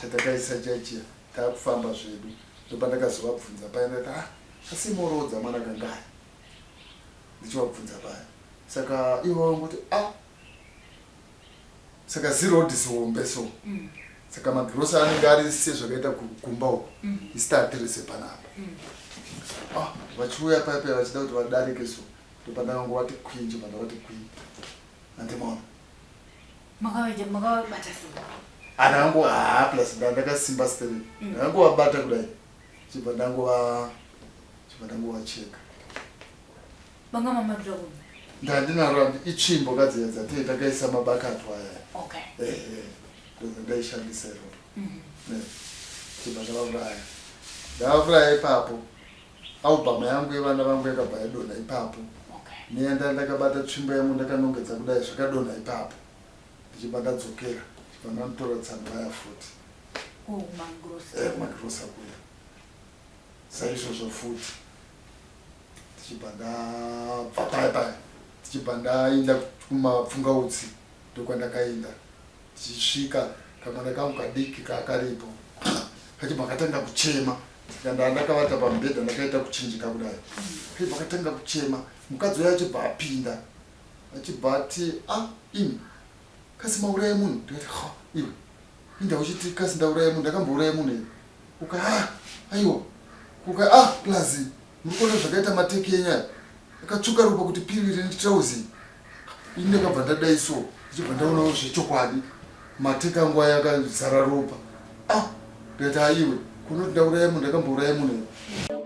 Chatakaisa chiya chiya takufamba zvedu ndopandakazovabvunza paya ndati ah asi moroodza mwana kangani ndichivabvunza paya saka ivo vangoti ah saka ziroad zihombe so mm. saka magirosa anenge ari sezvakaita kumba uku mm. isi taatirise panapa mm. ah, vachiuya paya paya vachida kuti vadarike so ndopandakangovati kwinji pandavati kwinji andimaona Makavabata sei? Andango haa plus ndandakasimba sterek. Mm. Ndangovabata kudai. Chibva ndangova chibva ndangovacheka. Banga mama ndoda Ndandinaro itsvimbo kadziya dzatee takaisa mabakatwa aya. Okay. Eh eh. Ndozvandaishandisa iroro. Mm. Eh. Chibva ndavauraya. Ndavauraya ipapo. Album yangu yevana vangu yakabva yadonha ipapo. Okay. Neyanda ndakabata tsvimbo yangu ndakanongedza kudai zvakadonha ipapo. Ndichibva ndadzokera ndichibva ndanotora tsano vaya futi. Oh, kumagrosa. Eh, kumagrosa kuya. Saizvozvo futi. Tichibva ndabva paya paya. Tichibva ndaenda kumapfungautsi ndokwandakaenda. Tichisvika kamwana kangu kadiki kaakaripo kachibva katanga kuchema saka ndaa ndakavata pamubhedha ndakaita kuchinjika kudai kachibva katanga kuchema mukadzi uya achibva apinda achibva ati ah imi kasi mauraya munhu ndikati ha iwe inda uchiti kasi ndauraya munhu ndakambouraya munhu here uka ah aiwa kuka ah plus muri kuona zvakaita mateki enyu aya akatsvuka ropa kuti piriri netrauzi ini ndakabva ndadai so ndichibva ndaonawo zvechokwadi mateki angu aya akazara ropa ah ndikati aiwe kunoti ndauraya munhu ndakambouraya munhu here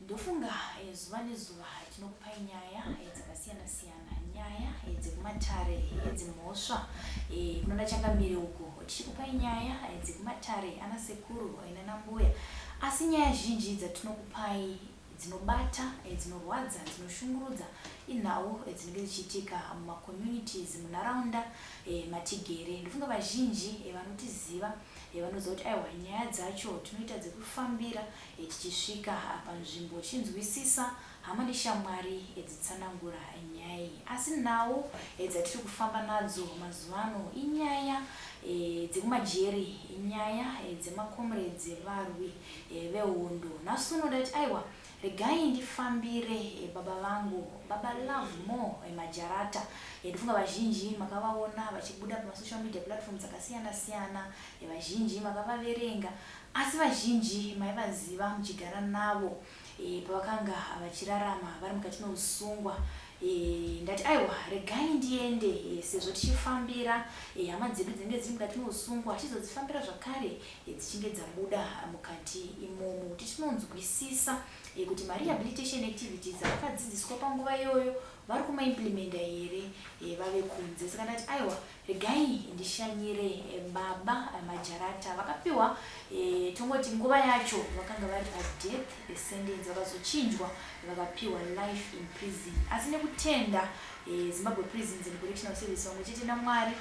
Ndofunga eh, zuva nezuva tinokupai nyaya eh, dzakasiyana siyana, nyaya eh, dzekumatare edzimhosva kunana changamire uko, tichikupai nyaya dzekumatare ana sekuru nana mbuya, asi nyaya zhinji dzatinokupai dzinobata, dzinorwadza, dzinoshungurudza inhau dzinenge dzichiitika mumacommunities munharaunda matigere. Ndofunga vazhinji vanotiziva vanoziva kuti aiwa nyaya dzacho tinoita dzekufambira tichisvika panzvimbo tichinzwisisa hama neshamwari dzitsanangura nyaya iyi. Asi nhau dzatiri kufamba nadzo mazuva ano inyaya dzekumajeri, inyaya dzemacomrades varwi vehondo. Nhasi uno ndati aiwa regai ndifambire baba vangu, baba Lovemore Majarata. Ndofunga vazhinji makavaona vachibuda pamasocial media platforms akasiyana siyana, vazhinji makavaverenga. Asi vazhinji maivaziva muchigara navo pavakanga vachirarama vari mukati meusungwa. Ndati aiwa regai ndiende sezvo tichifambira hama dzedu dzinenge dziri mukati meusungwa tichizodzifambira zvakare dzichinge dzabuda mukati imomo kuti tinonzwisisa kuti marehabilitation activities avakadzidziswa panguva iyoyo vari kumaimplementa here vave kunze. Saka ndati aiwa Regai ndishanyire baba Majarata vakapiwa e, tongoti nguva yacho vakanga vari padeath sentence vakazochinjwa vakapiwa life in prison asi nekutenda e, Zimbabwe Prisons and Correctional Service vamwe chete naMwari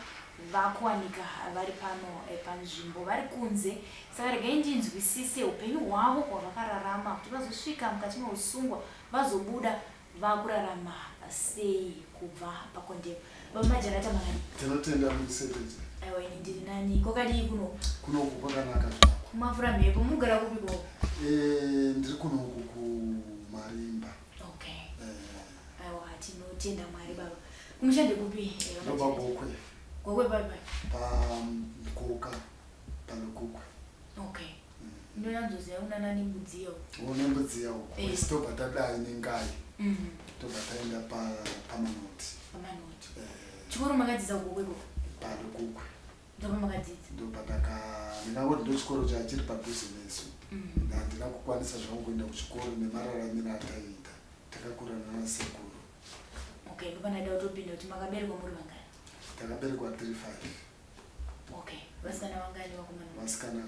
vakuwanika vari pano e, panzvimbo vari kunze saka regai ndinzwisise upenyu hwavo hwavakararama kuti vazosvika mukati meusungwa vazobuda Vakurarama sei kubva pakondem. Baba Majarata makadii? Tinotenda musetete. Aiwa ini ndiri nani. Kwakadii kuno? Kunoku kwakanaka zvako. Kumafura mhepo munogara kupi ko? Eh, ndiri kunoku kuMarimba. Okay. Eh. Aiwa tinotenda Mwari baba. Kumusha ndekupi? Eh, Ndobva Gokwe. Gokwe pai pai? Pa Mkoka paLukukwe. Okay. Ndonyanzoziva kunana Nembudziya uko. Oh, Nembudziya uko. Eh. Isu tobva tadai nengai. Mhm. Tobva taenda pa pamanoti. Pamanoti. Eh. Chikoro makadzidza Gokwe ikoko? PaLukukwe. Ndopamakadzidza. Ndopataka ndingangoti ndochikoro chachiri padhuze nesu. Mm. Handina kukwanisa zvangu kuenda kuchikoro nemararamiro ataiita. Takakura nana sekuru. Okay, ndopandada kutopinda kuti makaberekwa muri vangani? Takaberekwa 3 5. Okay. Vasikana vangani vakomana? Vasikana 2.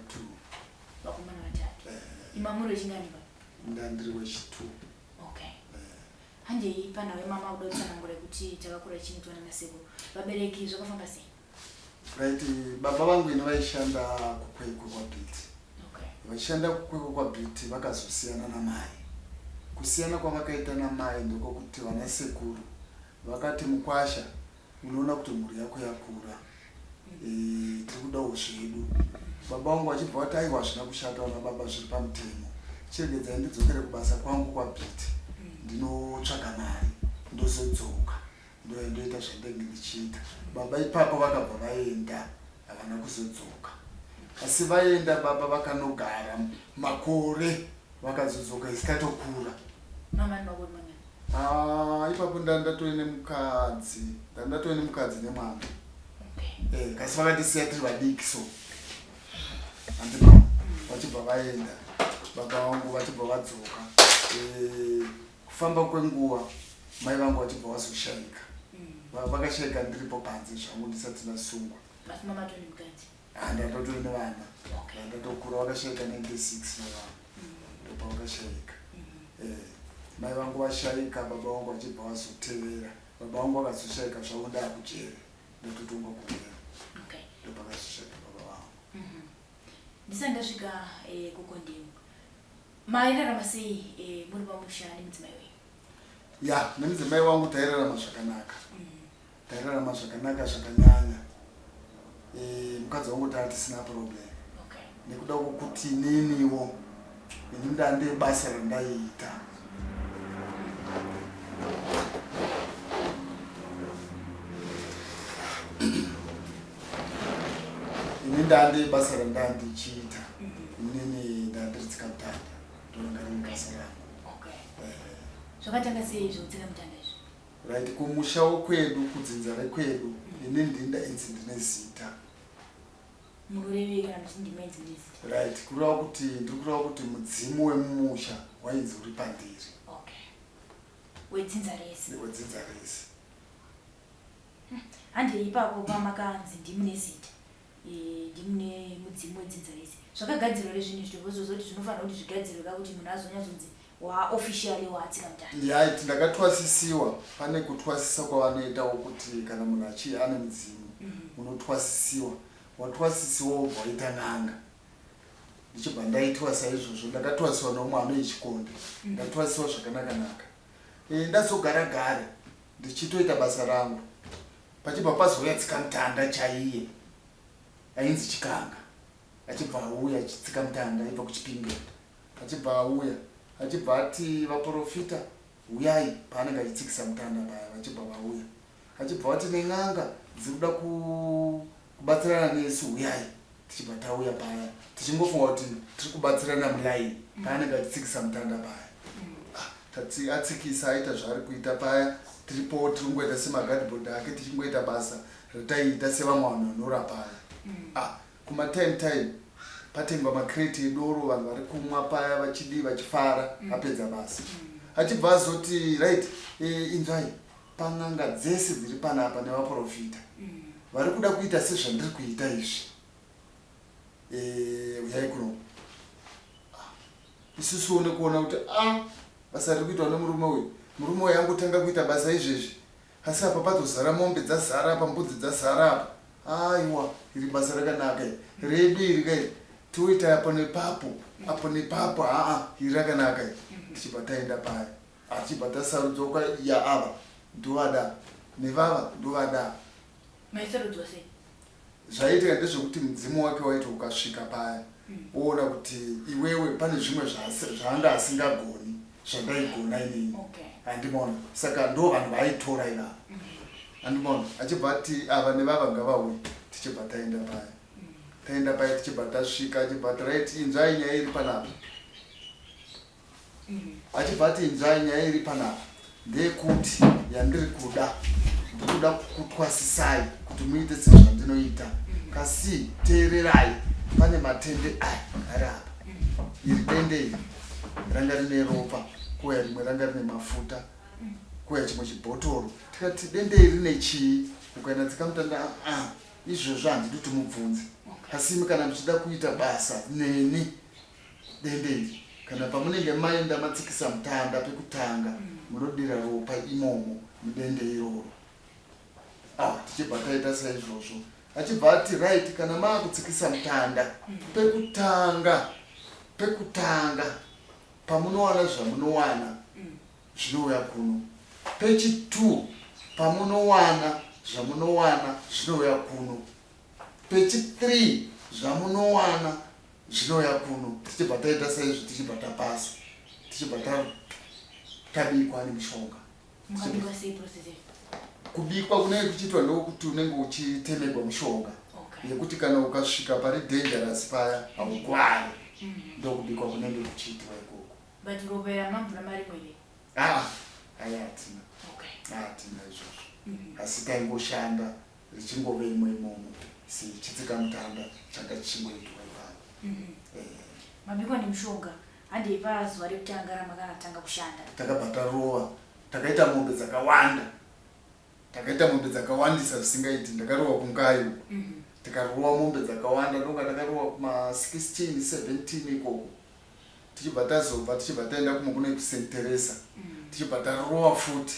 Vakomana vatatu. Eh. Ima muri wechingani ba? Ndandiri wechi 2. Okay. Eh. Handei panhau yemama kuda kutsanangura yekuti takakura tichinetwa nana sekuru. Vabereki zvakafamba sei? Right, baba vangu ini vaishanda kuKwekwe kwaBiti. Okay. Vachishanda kuKwekwe kwaBiti vakazosiyana namai. Kusiyana kwavakaita namai ndekwekuti vana sekuru vakati mukwasha unoona kuti mhuri yako yakura e, tiri kudawo zvedu. Baba vangu vachibva vati aiwa hazvina kushata vana baba zviri pamutemo. Chiregedzai ndidzokere kubasa kwangu kwaBiti ndinotsvaga mari ndozodzoka. Ndoendoita zvandenge ndichiita. Baba ipapo vakabva vaenda havana kuzodzoka. Asi vaenda baba vakanogara makore vakazodzoka isi tatokura. Mama ane makore mangani? Ah, ipapo ndandatove nemukadzi. Ndandatove nemukadzi nemwana. Okay. Eh, kasi vakatisiya tiri vadiki so. Handi mama vachibva vaenda. Baba vangu vachibva vadzoka. Eh, kufamba kwenguva mai vangu vachibva vazoshaika mm. Vakashaika ndiripo panze zvangu ndisati ndasungwa. Asi mama toni mukadzi? Ah, ndatotori nevana. Ndatokura vakashaika 96 mai vangu. Ndopavakashaika. Eh, mai vangu vashaika baba vangu vachibva vazotevera. Baba vangu vakazoshaika zvavo ndaakujere ndatotongwa kujere. Okay. Ndopakazoshaika baba vangu. Ndisati ndasvika eh, kukondimu. Mairarama sei eh, muri pamusha nemudzimai wenyu? Ya, nemudzimai wangu tairarama zvakanaka. Tairarama zvakanaka zvakanyanya. E, mukadzi wangu taa tisina problem. Okay. Nekuda kwokuti ininiwo ini ndande basa randaiita. Ini ndande basa randandichiita. Inini ndandiri tsikamutanda. Ndoranga riri basa rangu. Okay. Zvakatanga sei zvekutsika mutanda izvi? Right, kumusha wokwedu kudzinza rekwedu ini ndindainzi ndine zita. Munorevei kana muchiti ndimainzi mune zita? Right, kureva kuti ndiri kureva kuti mudzimu wemumusha wainzi uri pandiri. Okay. Wedzinza rese. Wedzinza rese. Handei ipapo pamakanzi ndimune zita. Eh, ndimune mudzimu wedzinza rese. Zvakagadzirwa here zvinhu izvi tozozoti zvinofanira kuti zvigadzirwe ka kuti munhu azonyatsonzi waofficially waatsika mutanda. Right, ndakatwasisiwa. Pane kutwasisa kwavanoitawo kuti kana munhu achi ane mudzimu unotwasisiwa. Watwasisiwa wobva waita n'anga. Ndichibva ndaitwa saizvozvo ndakatwasiwa neumwe anoyi Chikonde. Ndatwasiwa zvakanaka naka. Eh, ndazogara gare ndichitoita basa rangu. Pachibva pazouya tsikamutanda chaiye ainzi Chikanga achibva auya tsikamutanda aibva kuChipinge achibva auya achibva ati vaporofita huyai paanenge achitsikisa mutanda paya vachibva vauya achibva vati nen'anga dziri kuda kubatsirana nesu huyai tichibva tauya paya tichingofunga kuti tiri kubatsirana mulaini paanenge achitsikisa mutanda paya. Ah, atsikisa aita zvaari kuita paya tiripo tiri kungoita semagadhibhodhi ake tichingoita basa rataiita sevamwe vanhu vanorapa aya. Ah, kumatime time patengwa makreti edoro vanhu vari kumwa paya vachidii vachifara apedza basa. Achibva azoti right e, inzwai pan'anga dzese dziri panapa nevaprofita vari kuda kuita sezvandiri kuita izvi e, uyai kuno. Ah, isusuwo nekuona kuti a basa riri kuitwa nemurume uyu, murume uyu angotanga kuita basa izvezvi asi apa patozara mombe dzazara apa mbudzi dzazara apa, aiwa iri basa rakanaka iri redu iri kai toita apo nepapo apo nepapo, aa iri rakanaka iri. Tichibva taenda paya achibva tasarudzwa kwa ya ava ndovada nevava ndovada. Maisarudzwa sei? Zvaiitika ndezvekuti mudzimu wake waiti ukasvika paya woona kuti iwewe pane zvimwe zvaanga asingagoni zvandaigona inini. Okay. Handimaona saka ndo vanhu vaaitora ivava. Handimaona achibva ati ava nevava ngavauye tichibva taenda paya. Taenda paya tichibva tasvika achibva ati right inzwai nyaya iri panapa. Achibva ati inzwai nyaya iri panapa ndeyekuti yandiri kuda ndikuda kukutwasisai kuti muite sezvandinoita kasi teererai pane matende aya ari apa. Iri dende iri ranga rine ropa kuuya rimwe ranga rine mafuta kuuya chimwe chibhotoro. Tikati dende iri rine chii? Ukaenda tsikamutanda ah izvozvo handidi kuti mubvunze. Asi imi kana muchida kuita basa neni dende iri kana pamunenge maenda matsikisa mutanda pekutanga. Munodira ropa imomo mudende iroro. Ah, tichibva taita saizvozvo. Achibva ati right kana maakutsikisa mutanda pekutanga pekutanga pamunowana zvamunowana zvinouya kuno. Pechi 2 pamunowana zvamunowana zvinouya kuno. Pechi 3 zvamunowana zvinouya kuno. Tichibva taita saizvo tichibva tapasa. Tichibva tabikwa nemishonga. Mukabikwa sei process yacho? Kubikwa kunenge kuchiitwa ndokuti unenge uchitemegwa mushonga yekuti kana ukasvika pari dangerous paya haukwari. Ndokubikwa kunenge kuchiitwa ikoko. But ropa iri hamuna mvura marimo here? Ah, aya hatina. Hatina izvozvo. Asi taingoshanda richingove imo imomo sechitsika mutanda changa chichingoitwa ipapo. Mabikwa nemushonga handei pazuva rekutanga ramakatanga kushanda. Takabva tarova takaita mombe dzakawanda takaita mombe dzakawandisa zvisingaiti ndakarova kungai uko tikarova mombe dzakawanda ndonga ndakarova kuma 16 17 ikoko tichibva tazobva tichibva taenda kumwe kune kuSt Teresa tichibva tarova futi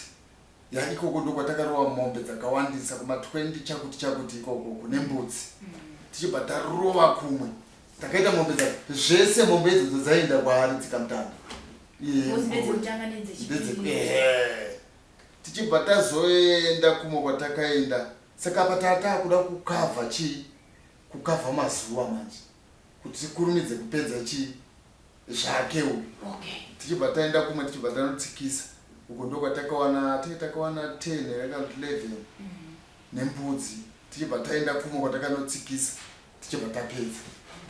ya ikoko ndokwatakarova mombe dzakawandisa kuma 20 chakuti chakuti ikoko kune mbudzi tichibva tarova kumwe takaita mombe dza zvese mombe idzodzo dzaienda kwaari tsikamutanda tichibva tazoenda kumwe kwatakaenda saka apa tatakuda kukavha chii kukavha mazuva manje kuti tikurumidze kupedza chii zvake uyu tichibva taenda kumwe tichibva tanotsikisa uko ndokwatakawana tee takawana 10 here kana kuti 11 nembudzi tichibva taenda kumwe kwatakanotsikisa tichibva tapedza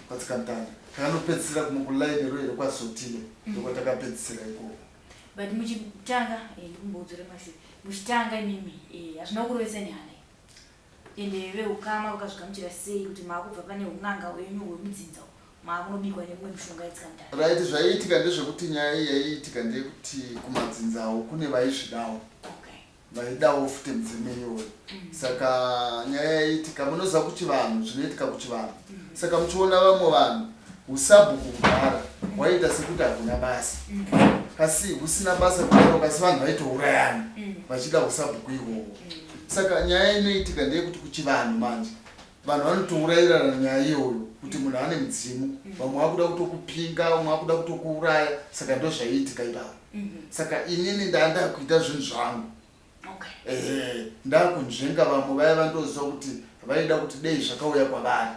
kwatsikamutanda takanopedzisira kumwe kulaini ro here kwasotile ndokwatakapedzisira ikoko. But muchitanga ndikumbodzore mashure muchitanga imimi hazvina kurovesa nehana ende veukama vakazvigamuchira sei kuti maakubva pane un'anga hwenyu hwemudzinza maakunobikwa nemumwe mishonga yetsikamutanda? Right, zvaiitika ndezvekuti nyaya iyi yaiitika ndeyekuti kumadzinzawo kune vaizvidawo vaidawo futi mudzimu iyoyo. Saka nyaya yaiitika munoziva kuchivanhu zvinoitika kuchivanhu. Saka muchiona vamwe vanhu usabhuku kudhara waiita sekuti hakuna basa kasi husina basa kudaro kasi vanhu vaitourayana vachida usabhuku ihwohwo. Saka nyaya inoitika ndeyekuti kuchivanhu manje vanhu vanotourayirana nyaya iyoyo kuti munhu ane mudzimu vamwe vakuda kutokupinga vamwe vakuda kutokuuraya saka ndozvaiitika ipapo. Saka inini ndandakuita zvinhu zvangu ehe ndakunzvenga vamwe vaya vandoziva kuti vaida kuti dei zvakauya kwavari.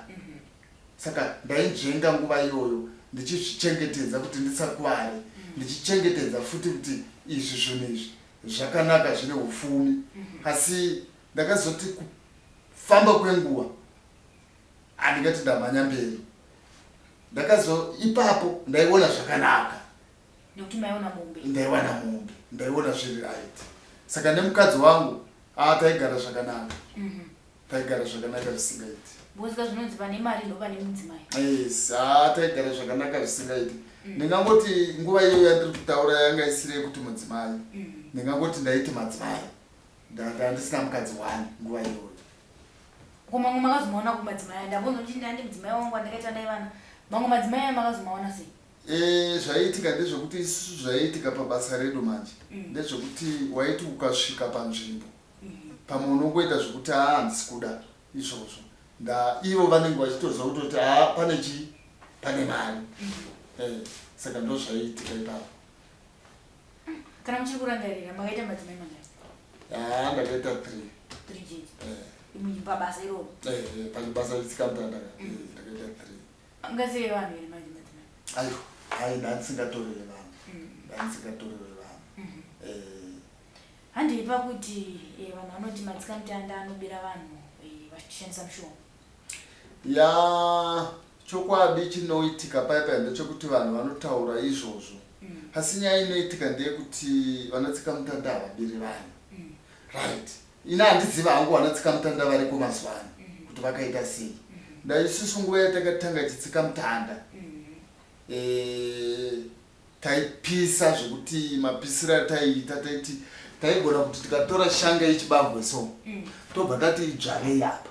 Saka ndainzvenga nguva iyoyo ndichizvichengetedza kuti ndisakuvare ndichichengetedza futi kuti izvi zvinhu izvi zvakanaka zvine ufumi. Asi ndakazoti kufamba kwenguva handingati ndamhanya mberi ndakazo ipapo ndaiona zvakanaka nekuti maiona mombe. Ndaiwana mombe ndaiona zviri right. Saka nemukadzi wangu taigara zvakanaka. Taigara zvakanaka zvisingaiti. Because zvinonzi pane mari ndo pane mudzimai. Yes, taigara zvakanaka zvisingaiti. Ndingangoti nguva iyoyo yandiri kutaura yanga isiri yekuti mudzimai. Ndingangoti ndaiti madzimai. Ndandisina mukadzi wani nguva iyoyo. Ko mamwe makazomaona kumadzimai ndambonzwa kuti ndandi mudzimai wangu andakaita naye vana. Mamwe madzimai aya makazomaona sei? Zvaiitika ndezvekuti isusu zvaiitika pabasa redu manje ndezvekuti waiti ukasvika panzvimbo pamwe unongoita zvekuti haa handisi kuda izvozvo nda ivo vanenge vachitoziva kutoti haa pane chii pane mari. Saka ndozvaiitika ipapo. Kana muchiri kurangarira makaita madzimai mangani? Haa ndakaita 3. 3 chete. Pabasa iroro. Pabasa retsikamutanda ndakaita 3. Ungaseve vanhu here manje madzimai? Aiwa, hai ndandisingatorere vanhu. Ndandisingatorere vanhu. Handei pakuti vanhu vanoti matsikamutanda anobira vanhu vachishandisa mushonga. Ya chokwadi chinoitika paya paya ndechekuti vanhu vanotaura izvozvo. Asi nyaya inoitika ndeyekuti vanatsikamutanda havabiri vanhu. Right. Ini handizivi hangu vanatsikamutanda variko mazuva ano kuti vakaita sei. Ndaisusu nguva yatakatanga chitsikamutanda taipisa zvekuti mapisiro ataiita taiti taigona kuti tikatora shanga yechibagwe so tobva tati idzvarei apa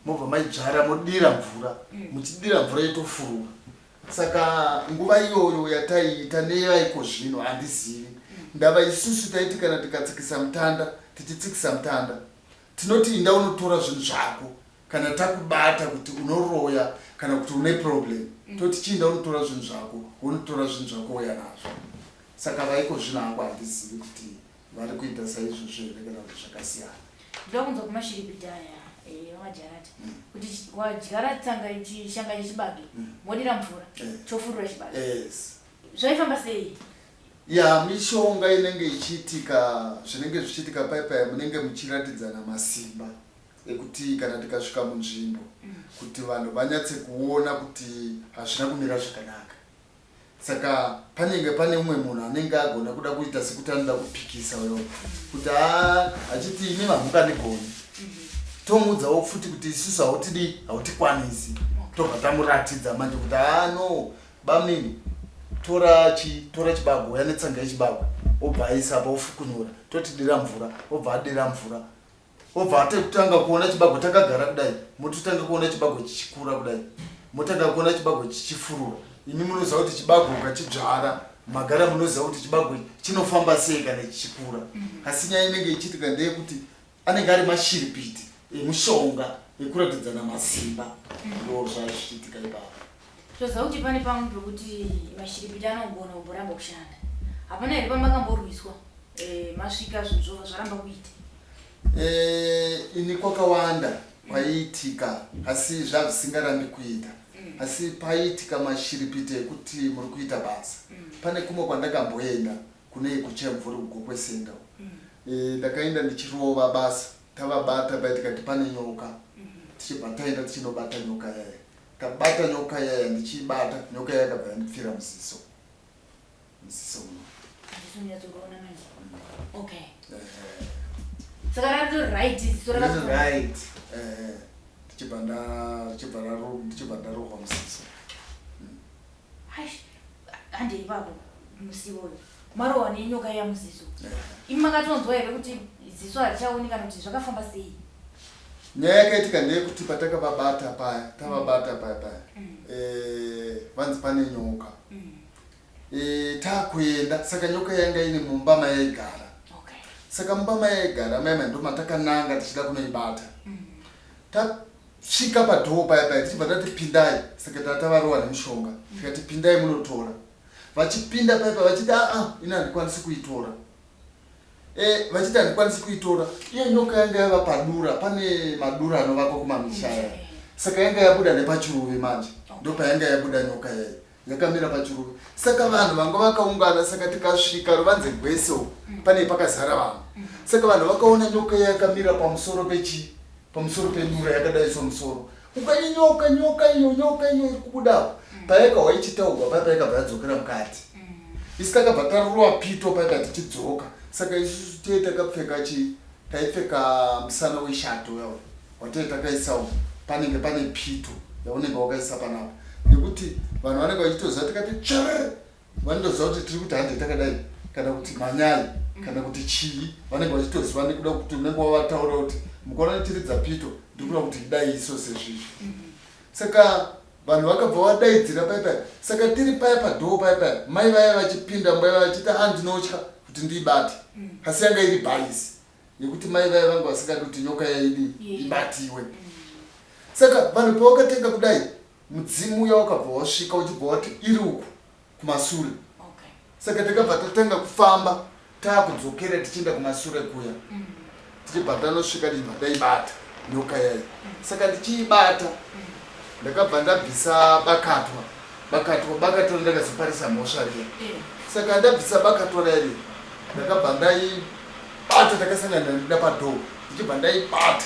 mobva maidzvara modira mvura muchidira mvura yotofurura. Saka nguva iyoyo yataiita neyaiko zvino handizivi. Ndava isusu taiti kana tikatsikisa mutanda, tichitsikisa mutanda, tinoti inda unotora zvinhu zvako kana takubata kuti unoroya kana kuti une problem. Toti chiinda unotora zvinhu zvako, wonotora zvinhu zvako wouya nazvo. Saka vaiko zvino hangu handizivi kuti vari kuita saizvozvo here kana kuti zvakasiyana. Ndoda kunzwa kumashiripiti aya eh, vamajarata kuti wadyara tsanga chishanga chechibage modira mvura chofurura chibage. Zvaifamba sei? Ya, mishonga inenge ichiitika, zvinenge zvichiitika pai paya munenge muchiratidzana masimba ekuti kana tikasvika munzvimbo kuti vanhu vanyatse kuona kuti hazvina kumira zvakanaka. Saka panenge pane umwe munhu anenge agona kuda kuita sekuti anoda kupikisa uyo kuti haa achiti imi hamungandigoni. Tomuudzawo futi kuti isusu hautidi, hautikwanisi. Tobva tamuratidza manje kuti haa no bamnini, tora chi tora chibago, uya netsanga yechibago, obva aisa apa ofukunyura, toti dira mvura, obva adira mvura, obva atotanga kuona chibago takagara kudai, mototanga kuona chibago chichikura kudai, motanga kuona chibago chichifurura. Imi munoziva kuti chibago ukachidzvara magara munoziva kuti chibago chinofamba sei kana chichikura. Asi nyaya inenge ichiitika ndeyekuti anenge ari mashiripiti emushonga ekuratidzana masimba, ndo zvazvichiitika ipapo. Toziva kuti pane pamwe pekuti mashiripiti anogona kumboramba kushanda. Hapana here pamakamborwiswa masvika zvinhu zvobva zvaramba kuita? Ini kwakawanda kwaiitika, asi zvazvisingarambi kuita. Asi paiitika mashiripiti ekuti muri kuita basa. Pane kumwe kwandakamboenda kune kuChemvuri kuGokwe Center. Ndakaenda ndichirova basa, tavabata pai tikati pane nyoka. Tichibva taenda tichinobata nyoka yaya. Tabata nyoka yaya, ndichiibata nyoka yaya yakabva yandipfira muziso. Muziso muno. Handisi kunyatsokuona manje. Okay. Saka rari right ziso Riri right. Tichibva nda richibva raro ndichibva ndarohwa muziso. Aish, hande ipapo musiwo uyu. Marohwa nenyoka iya muziso. Imi makatonzwa here kuti ziso harichaoni kana kuti zvakafamba sei? Nyaya yakaitika ndeyekuti patakavabata paya, tavabata paya paya. Vanzi pane nyoka. Takuenda, saka nyoka yanga iri mumba mayaigara. Saka mumba mayaigara maima ndo matakananga tichida kunoibata. Tasvika padhoo paya paya tichibva tati pindai, saka tatavarova nemushonga. Tikati pindai munotora. Vachipinda paya paya vachiti aa ini handikwanisi kuitora. Vachiti handikwanisi kuitora. Iyo nyoka yanga yava padura, pane madura anovakwa kumamisha aya. Saka yanga yabuda nepachiruvi manje. Ndopayanga yabuda nyoka yayi. Yakamira pachiruvi. Saka vanhu vanga vakaungana, saka tikasvika ruvanze rwese uku, pane pakazara vanhu. Saka vanhu vakaona nyoka yakamira pamusoro pechi, pamusoro pedura yakadai somusoro. Ukanyi nyoka, nyoka iyo, nyoka iyo iri kubuda apo. Payakahwa ichitaurwa paya payakabva yadzokera mukati. Isu takabva tarova pito paya tichidzoka. Saka isusu tee takapfeka chi, taipfeka musana weshato uya uya watee takaisa umu, panenge pane pito yaunenge wakaisa panapa. Nekuti vanhu vanenge vachitoziva tikati tsvere, vanotoziva kuti tiri kuti hande takadai kana kuti manyai kana kuti chii, vanenge vachitoziva nekuda kuti unenge wavataura kuti mukaona ndichiridza pito ndiri kuda kuti idai iso sezvizvi. Saka vanhu vakabva vadaidzira paya paya. Saka tiri paya padhoo paya paya, mai vaya vachipinda mumba vaya vachiti a ndinotya kuti ndiibate. Asi yanga iri bhaisi yekuti mai vaya vanga vasingadi kuti nyoka yaidi ibatiwe. Saka vanhu pavakatenga kudai, mudzimu uya wakabva wasvika uchibva wati iri uku kumasure. Saka takabva tatanga kufamba taakudzokera tichienda kumasure kuya. Tichibva tanosvika tichibva taibata nyoka yayi. Saka ndichiibata ndakabva ndabvisa bakatwa. Bakatwa, bakatwa ndakazoparisa mhosva riya. Saka ndabvisa bakatwa riya riya, ndakabva ndaibata, takasangana ndida padhoo, ndichibva ndaibata,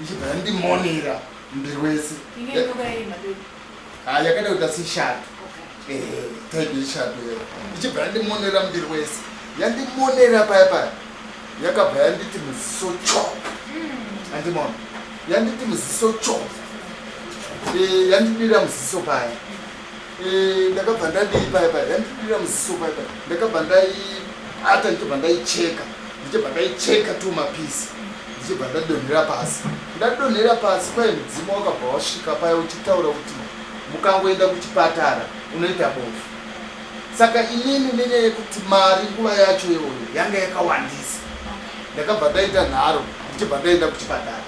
ichibva yandimonera muviri wese. Inge nyoka iri madoi. Ha, yakada kuita seshato. Type yeshato yayo. Ichibva yandimonera muviri wese. Yandimonera paya paya, yakabva yanditi muziso cho. Andimona. Yanditi muziso cho. Yandidira muziso paya. Ndakabva ndadii paya paya, yandidira muziso paya paya. Ndakabva ndaibata ndichibva ndaicheka. Ndichibva ndaicheka two mapisi. Ndichibva ndadonhera pasi. Ndadonhera pasi kwaye mudzimu wakabva wasvika paya uchitaura kuti mukangoenda kuchipatara unoita bofu. Saka inini nenyaya yekuti mari nguva yacho iyoyo yanga yakawandisa, ndakabva ndaita nharo ndichibva ndaenda kuchipatara.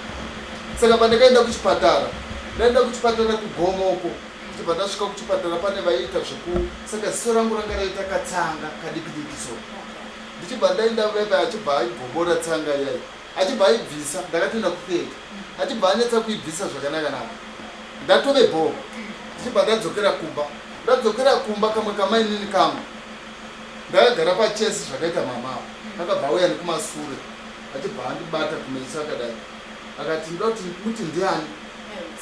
Saka pandakaenda kuchipatara, ndaenda kuchipatara kugomo uko, ndichibva ndasvika kuchipatara pane vaiita zveku saka ziso rangu ranga raita katsanga kadiki diki so. Ndichibva ndaenda veve achibva aigobora tsanga iyayi achibva aibvisa, ndakatoenda kutheatre achibva anetsa kuibvisa zvakanaka naka, ndatove bhoo. Ndichibva ndadzokera kumba, ndadzokera kumba kamwe kamainini kangu ndakagara pachesi zvakaita mama avo, akabva auya nekumasure achibva andibata kumeso akadai, akati ndoda kuti muti ndiani.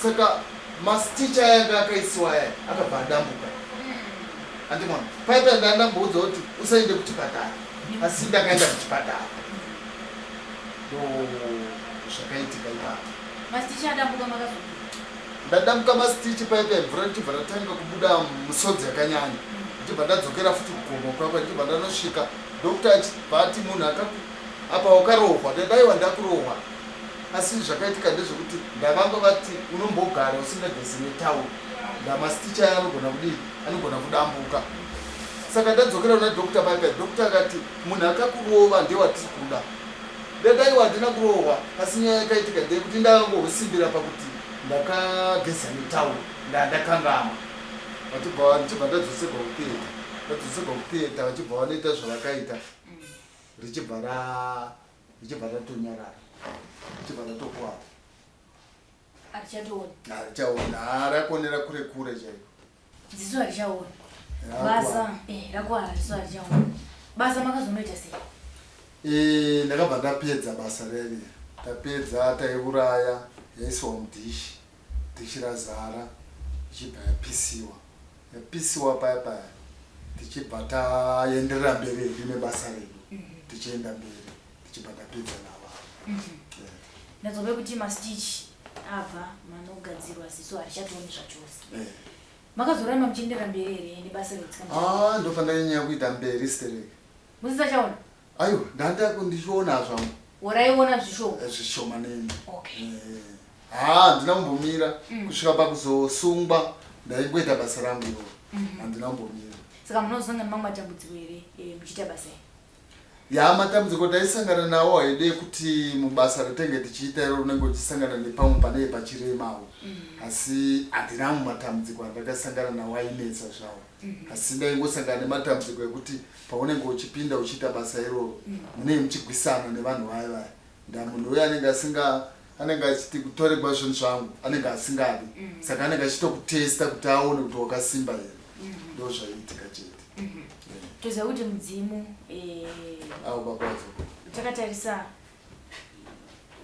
Saka mastitch aya anga akaisiwa aya akabva adambuka. Andimona paipa ndandamboudza kuti usaende kuchipatara, asi ndakaenda kuchipatara. Ndo zvakaitika ipapo. Mastitch adambuka makazodii? Ndadambuka mastitch paipa, mvura ndichibva ndatanga kubuda musodzi yakanyanya. Ndichibva ndadzokera futi kugomo kwakwa, ndichibva ndanosvika doctor achibva ati munhu akaku apa wakarohwa. Ndadaiwa ndakurohwa, asi zvakaitika ndezvekuti ndavanga vati unombogara usingagezi netauro, ndamastitch aya anogona kudii, anogona kudambuka. Saka ndadzokera kuna doctor paipa, doctor akati munhu akakurova ndewatiri kuda. Ndadaiwa handina kurohwa, asi nyaya yakaitika ndeyekuti ndakangohusimbira pakuti ndakageza netauro, ndandakangama. Vachibva ndichibva ndadzoserwa kutheatre, ndadzoserwa kutheatre vachibva vanoita zvavakaita, richibva ra richibva ratonyarara, richibva ratokuwara. Harichatooni. Harichaoni, harakonera kure kure chaiko. Ziso harichaoni. Basa rakuwara, ziso harichaoni. Basa makazonoita sei? Ndakabva ndapedza basa reri, tapedza taiuraya, yaisiwa mudhishi, dhishi razara ichibva yapisiwa, yapisiwa paya paya tichibva taenderera mberi hedu nebasa redu, tichienda mberi tichibva tapedza navo. Ndadzove kuti mastitch abva, manogadzirwa, ziso harichatooni zvachose. Makazoramba muchienderera mberi here nebasa rekutsika? Ah, ndofanira nyaya kuita mberi stereke. Musisachaona? Aiwa, ndandako ndichiona zvangu. Waraiona zvishoma? Zvishoma neni. Okay. Ha, handina kumbomira kusvika pakuzosungwa, ndaingoita basa rangu iroro, handina kumbomira. Saka munozosangana nemamwe matambudziko here muchiita basa iri? Ya, matambudziko taisangana nawo haide kuti mubasa ratenge tichiita iro unenge uchisangana nepamwe panee pachiremawo, asi handina matambudziko andakasangana nawo ainetsa zvawo, asi ndaingosangana nematambudziko ekuti paunenge uchipinda uchiita basa iroro munenge muchigwisana nevanhu vaya vaya, nda munhu uyo anenge asinga anenge achiti kutoregwa zvinhu zvangu anenge asingadi, saka anenge achitokutesta kuti aone kuti wakasimba here. Ndo zvaiitika chete. Toziva kuti mudzimu Avo baba vadzo. Takatarisa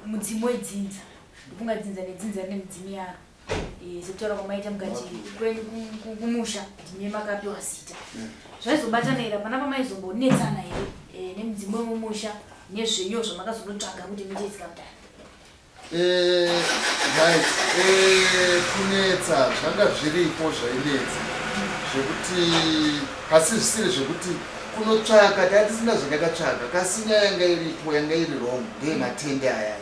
mudzimu wedzinza, ndofunga dzinza nedzinza rine midzimu yaro. Sekutaura kwamaita mukati kwenyu kumusha ndine makapiwa zita, zvaizobatana here? Hapana pamaizombonetsana here nemudzimu wemumusha nezvenyu zvamakazonotsvaga kuti muite tsikamutanda? Right, kunetsa zvanga zviripo, zvainetsa zvekuti, asi zvisiri zvekuti kunotsvaka tatisina zvandakatsvaga, kasi nyaya yanga iripo yanga iri wrong ndeyematende ayaya.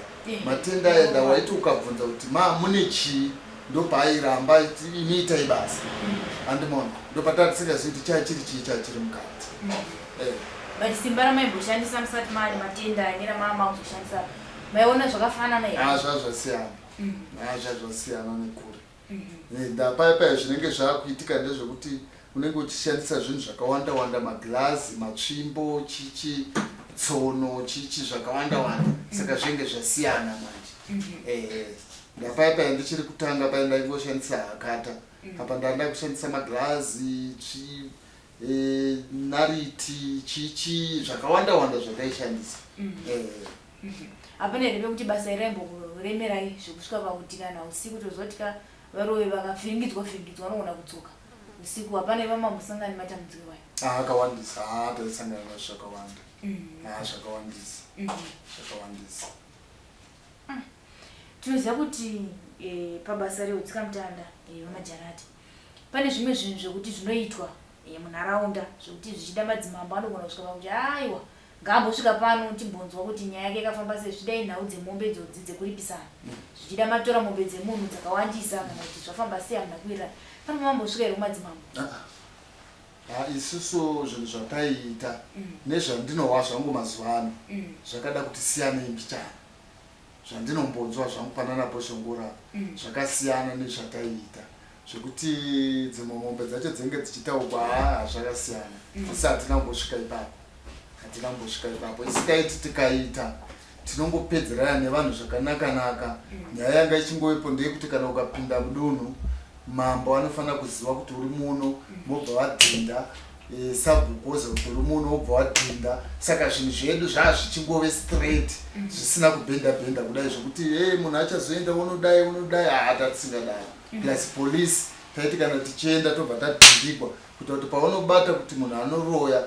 Matende aya ndawaiti ukabvunza kuti ma mune chii, ndopaairamba imi itai basa, andimona ndopatatisingazivi kuti chaa chiri chii, chaa chiri mukati. But simba ramaimboshandisa musati maane matenda aya neramama kuzoshandisa, maiona zvakafanana here? Ah, zvazvasiyana. Ah, zvazvasiyana nekure. Ndapaya zvinenge zvaakuitika ndezvekuti unenge uchishandisa zvinhu zvakawanda wanda, magirazi, matsvimbo, chichi, tsono, chichi, zvakawanda wanda, saka zvinenge zvasiyana manje. Ndapaya paya ndichiri kutanga paya ndaingoshandisa hakata, apa ndanda kushandisa magirazi, nariti, chichi, zvakawanda wanda zvataishandisa. Hapana here pekuti basa iri raimbokuremerai zvekusvika pakuti kana usiku tozoti ka varove vakavhiringidzwa vhiringidzwa vanogona kudzoka usiku? Hapana here pamambosangana nematambudziko ayo? Ah, akawandisa. Ah, taisangana nazvo zvakawanda. Ah, zvakawandisa, zvakawandisa. Tinoziva kuti pabasa reutsikamutanda, vamajarati, pane zvimwe zvinhu zvekuti zvinoitwa munharaunda zvekuti zvichida madzimambo anogona kusvika pakuti aiwa, ngaambosvika pano timbonzwa kuti nyaya yake yakafamba sei. Zvichida inhau dzemombe idzodzi dzekuripisana, zvichida matora mombe dzemunhu dzakawandisa, kana kuti zvafamba sei, hamuna kuwirirana. Pane mamambosvika here kumadzimambo? Ah, ah. Ha, isusu zvinhu zvataiita nezvandinohwa zvangu mazuva ano zvakada kuti siyanei mbichana. Zvandinombonzwa zvangu panana Bhozhongora zvakasiyana nezvataiita zvekuti dzimwe mombe dzacho dzinenge dzichitaugwa haa zvakasiyana. Asi hatina kumbosvika ipapo, hatina kumbosvika ipapo. Isi taiti tikaita tinongopedzerana nevanhu zvakanaka-naka. Nyaya yanga ichingovepo ndeyekuti kana ukapinda mudunhu Mambo anofanira kuziva kuti uri muno mobva vadhinda e, sabhuku woziva kuti uri muno wobva wadhinda. Saka zvinhu zvedu zvaa zvichingove straight zvisina kubhenda bhenda kudai zvekuti hey, munhu achazoenda unodai unodai haa tatisingadai. Plus police taiti kana tichienda tobva tadhindikwa kuita kuti paunobata kuti munhu anoroya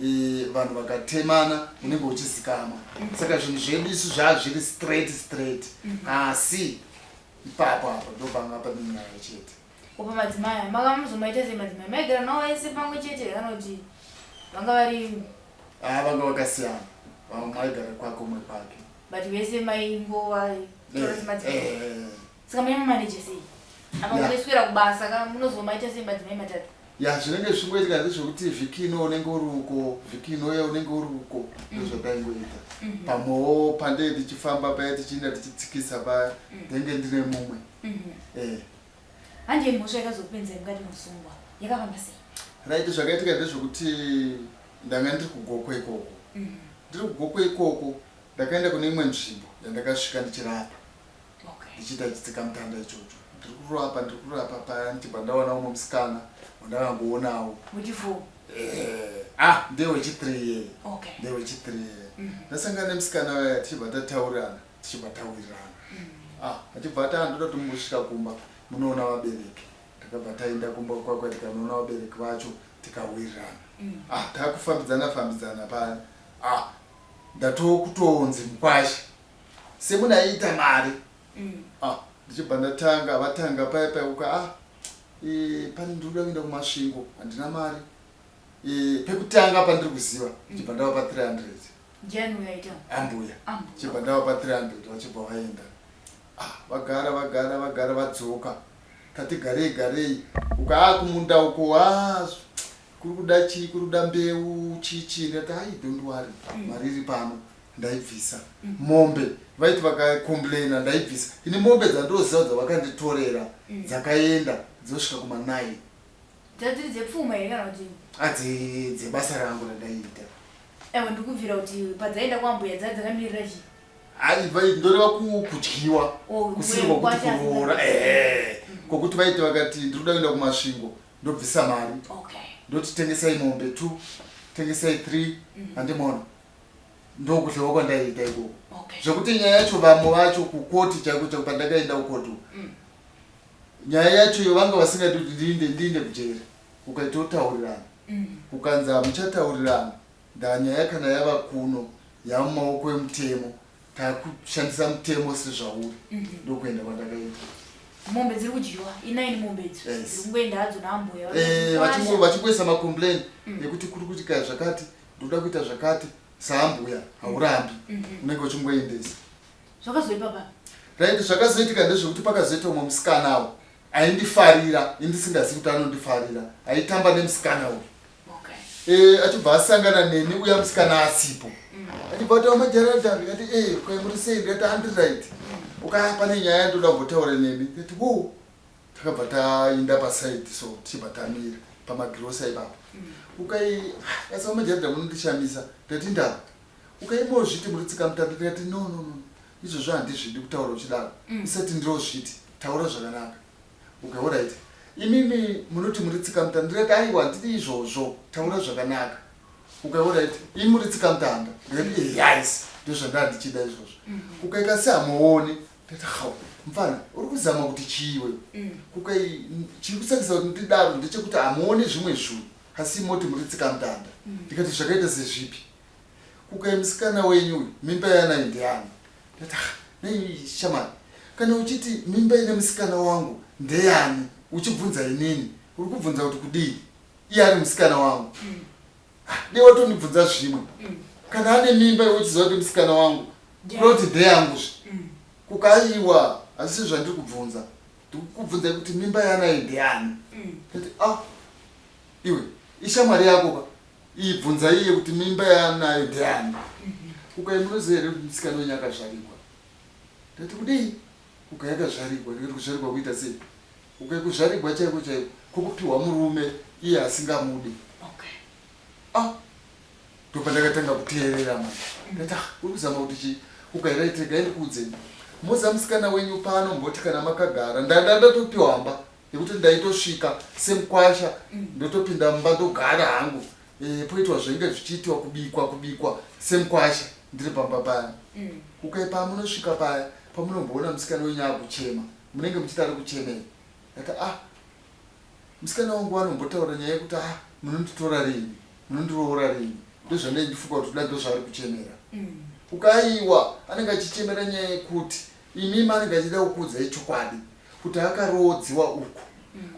e, vanhu vakatemana unenge uchizikamwa. Saka zvinhu zvedu isu zvaa zviri straight straight asi Ipapo apa ndopanga pane nyaya chete. Ko pamadzimai aya maka muzomaita sei madzimai maigara nawo ese pamwe chete here kana kuti vanga vari Ah, vanga vakasiyana. Vamwe maigara kwake umwe kwake. But vese maingova tora Eh, semadzimai. eh, eh. Saka mai mumaneja sei? Apa Yeah. munoswera kubasa ka munozomaita sei madzimai matatu? Ya, zvinenge zvichingoitika ndezvekuti vhiki ino unenge uri uko, vhiki inouya unenge uri uko, ndozvataingoita. Pamwewo pandee tichifamba paya tichiinda tichitsikisa paya, ndenge ndine mumwe. Eh. Handi yemhosva yakazokupinzai mukati meusungwa yakafamba sei? Right, zvakaitika ndezvekuti ndanga ndiri kuGokwe ikoko. Ndiri kuGokwe ikoko ndakaenda kune imwe nzvimbo yandakasvika ndichirapa. Ndichiita chitsikamutanda ichocho. Ndiri kurapa, ndiri kurapa paya ndichibva ndaona umwe musikana wandakangoonawo. Wechi4? Eh, ah, ndewechi3 iyeye. Okay. Ndewechi3 iyeye. Ndasangana nemusikana uya tichibva tataurirana, tichibva tawirirana. Ah, achibva ati ah, ndoda kuti mumbosvika kumba munoona vabereki. Takabva taenda kumba kwakwe tikanoona vabereki vacho tikawirirana. Ah, takufambidzana fambidzana paya. Ah, ndatokutonzi mukwasha. Semunhu aiita mari. Ah, ndichibva ndatanga, vatanga paya paya uka ah, e, pane ndiri kuda kuenda kuMasvingo, handina mari. E, pekutanga pandiri kuziva, ndichibva ndavapa 300. Ndiani uyo aita? Ambuya. Ambuya. Ndichibva ndavapa 300 vachibva vaenda. Ah, vagara vagara vagara vadzoka. Tati garei garei. Uka ah kumunda uko ah kuri kuda chii kuri kuda mbeu chii chii ndati ai don't worry mari iri pano ndaibvisa. Mombe vaiti vakacomplaina ndaibvisa. Ini mombe dzandoziva dzavakanditorera dzakaenda dzosvika kuma 9. Dzadziri dzepfuma here kana kuti? Ah, dzebasa rangu randaiita. Ewe ndikubvira kuti padzaenda kwambuya dzaa dzakamirira chii? Ai, ndoreva kudyiwa Oh, kusiri mbuya kwakuti kwati asina kuroora. kuziva. Ehe. Kokuti vaiti vakati ndiri kuda kuenda kuMasvingo ndobvisa mari. Okay. Ndoti tengesai mombe 2, tengesai 3, handimona. Ndokudyiwa kwandaiita ikoko. Okay. Zvekuti nyaya yacho vamwe vacho kukoti chaiko chaiko pandakaenda kukoti. Nyaya yacho iyo vanga vasingadi kuti ndiinde kujeri. Ukaita otaurirana. Kukanzi hamuchataurirana. Ndanyaya kana yava kuno yamumaoko emutemo takushandisa mutemo sezvauri. Ndokuenda kwandakaita. Mombe dziri kudyiwa i9 mombe idzo. Yes. Dziri kungoenda hadzo naambuya. Eh, vachingoisa macomplain ekuti kuri kuitika zvakati, ndoda kuita zvakati, saambuya haurambi. Unenge uchingoendesa. Zvakazoipa pa? Right, zvakazoitika ndezvekuti pakazoita umwe musikanawo aindifarira, indisingazivi kuti anondifarira, aitamba nemusikana uyu. Okay. Eh, achibva asangana neni uya musikana asipo. Achibva ati amajarada, ndikati eh, kwai muri sei? Ndikati handiri right. Ukaya pane nyaya yandoda kumbotaura nemi. Ndikati wo. Takabva taenda paside so tichibva tamira pamagirosa ipapo. Ukai asi amajarada munondishamisa. Ndikati ndava. Ukai mozviti muri tsikamutanda. Ndikati no no no. Izvozvo handizvidi kutaura uchidaro. Isati ndirozviti. Taura zvakanaka. Okay, all right. Imimi munoti muri tsikamutanda. Ndikati aiwa handidi izvozvo. Taura zvakanaka. Okay, all right. Imi muri tsikamutanda. Ndikati eh, yes. Ndozvandanga ndichida izvozvo. Ukaika sehamuoni. Ndikati hau. Mfana, uri kuzama kuti chii iwewe? Kukai chiri kusakisa kuti ndidaro ndechekuti hamuoni zvimwe zvinhu asi moti muri tsikamutanda. Ndikati zvakaita sezvipi? Kukai musikana wenyu uyu mimba yanayo ndeyani? Ndikati ah, nei shamani kana uchiti mimba ine musikana wangu ndeyani uchibvunza inini uri kubvunza kuti kudii iye ari musikana wangu. Ah, dei watondibvunza zvimwe. Kana ane mimba iwe uchiziva kuti musikana wangu kuroti ndeyanguzve. Kukaiwa asi zvandiri kubvunza ndikukubvunzai kuti mimba yanayo ndeyani. Ndikati ah iwe. Ishamwari yako ka iyi, bvunza iye kuti mimba yaanayo ndeyani. Ukai munoziva here kuti musikana wenyu akazvarigwa? Ndati kudii? Ukai akazvarigwa. Ndikati kuzvarigwa kuita sei? Ukai kuzvarigwa chaiko chaiko kwokupiwa murume iye asingamude. Ah, ndopandakatanga kuteerera manje. Ndati ah, uri kuzama kuti chii? Ukai right, regai ndikuudzei. Moza musikana wenyu pano mboti kana makagara ndanda ndatopiwa hamba yekuti ndaitosvika semukwasha ndotopinda mumba ndogara hangu poitwa zvenge zvichiitwa kubikwa kubikwa semukwasha ndiri pamba paya. Ukai pamunosvika paya pamunomboona musikana wenyu akuchema munenge muchiti ari kuchemei. Ndati ah, musikana wangu anombotaura nyaya yekuti ah, munonditora rini, munondiroora rini, ndozvandai ndifunga kuti kuda ndozvaari kuchemera. Ukaiwa anenge achichemera nyaya yekuti imimi anenge achida kukuudzai chokwadi kuti akaroodziwa uku,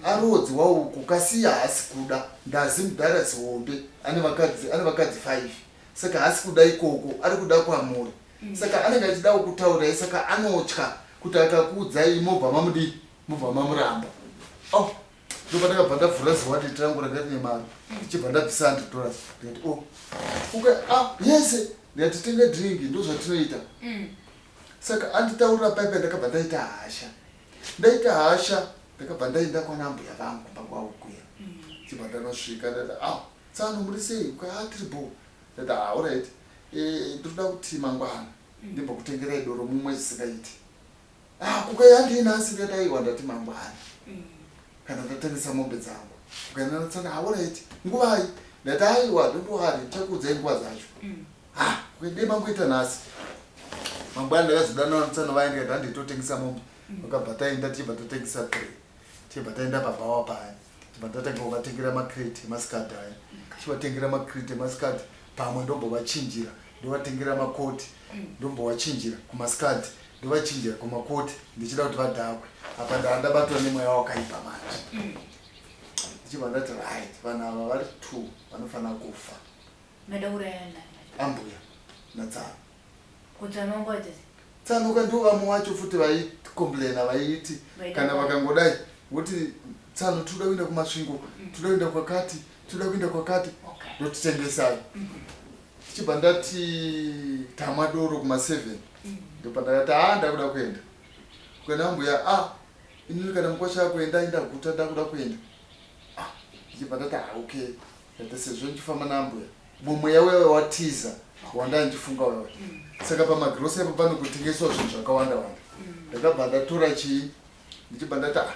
aroodziwa uku kasi iye haasi kuda. Ndazi mudhara zihombe ane vakadzi, ane vakadzi 5, saka haasi kuda ikoko, ari kuda kwamuri. Saka anenge achida kukutaurirai, saka anotya kuti akakuudzai mobva mamudii, mobva mamuramba. Oh, ndopandakabva ndavhura ziwallet rangu ranga rine mari, ndichibva ndabvisa $100. Ndikati oh, uka ah yese, ndikati tenga drink, ndozvatinoita. Saka anditaurira paipa ndakabva ndaita hasha. Ndaita hasha ndakabva ndaenda kwana mbuya vangu kumba kwavo kuya. Chibva ndanosvika ndati ah, tsano muri sei? Uka ah, tiri bho. Ndati ah, alright. Ndinoda kuti mangwana ndimbokutengerai doro mumwe zvisingaiti. Ah, kukai handii nhasi? Ndikati aiwa, ndati mangwana kana ndatengesa mombe dzangu. Ukaenda natsana, ah, alright, nguvai? Ndati aiwa, don't worry, ndichakuudzai nguva dzacho. Ah, kuende mangoita nhasi. Mangwana ndakazodana natsana vaya ndikati handitotengesa mombe. Vakabva taenda tichibva tatengesa 3. Tichibva taenda pabhawa paya. Tichibva tatanga kuvatengera macrate emasikati aya. Tichivatengera macrate emasikati pamwe ndombovachinjira, ndovatengera makoti, ndombovachinjira kumasikati, ndovachinjira kumakoti ndichida kuti vadhakwe. Apa ndaa ndabatwa nemweya wakaipa manje. Ndichibva ndati right, vanhu ava vari 2 vanofanira kufa. Maida kuuraya nani? Ambuya natsano. Kutsano wangu waita sei? Tsano ndo vamwe wacho futi vaicomplaina vaiti kana vakangodai voti tsano tinoda kuenda kuMasvingo, tinoda kuenda kwakati, tinoda kuenda kwakati, ndotitengesai. Tichibva ndati tamwa doro kuma7, ndopandakati haa, ndakuda kuenda. Kuenda ambuya, ah, inini kana mukwasha akuenda indaguta, ndakuda kuenda. Ah, ndichibva ndati ah, okay, ndati sezvo ndichifamba naambuya mumweya wewe watiza wanda ndichifunga wewe. Saka pamagirosa ipo panokutengeswa zvinhu zvakawanda wanda. Ndakabva ndatora chii, ndichibva ndati ah,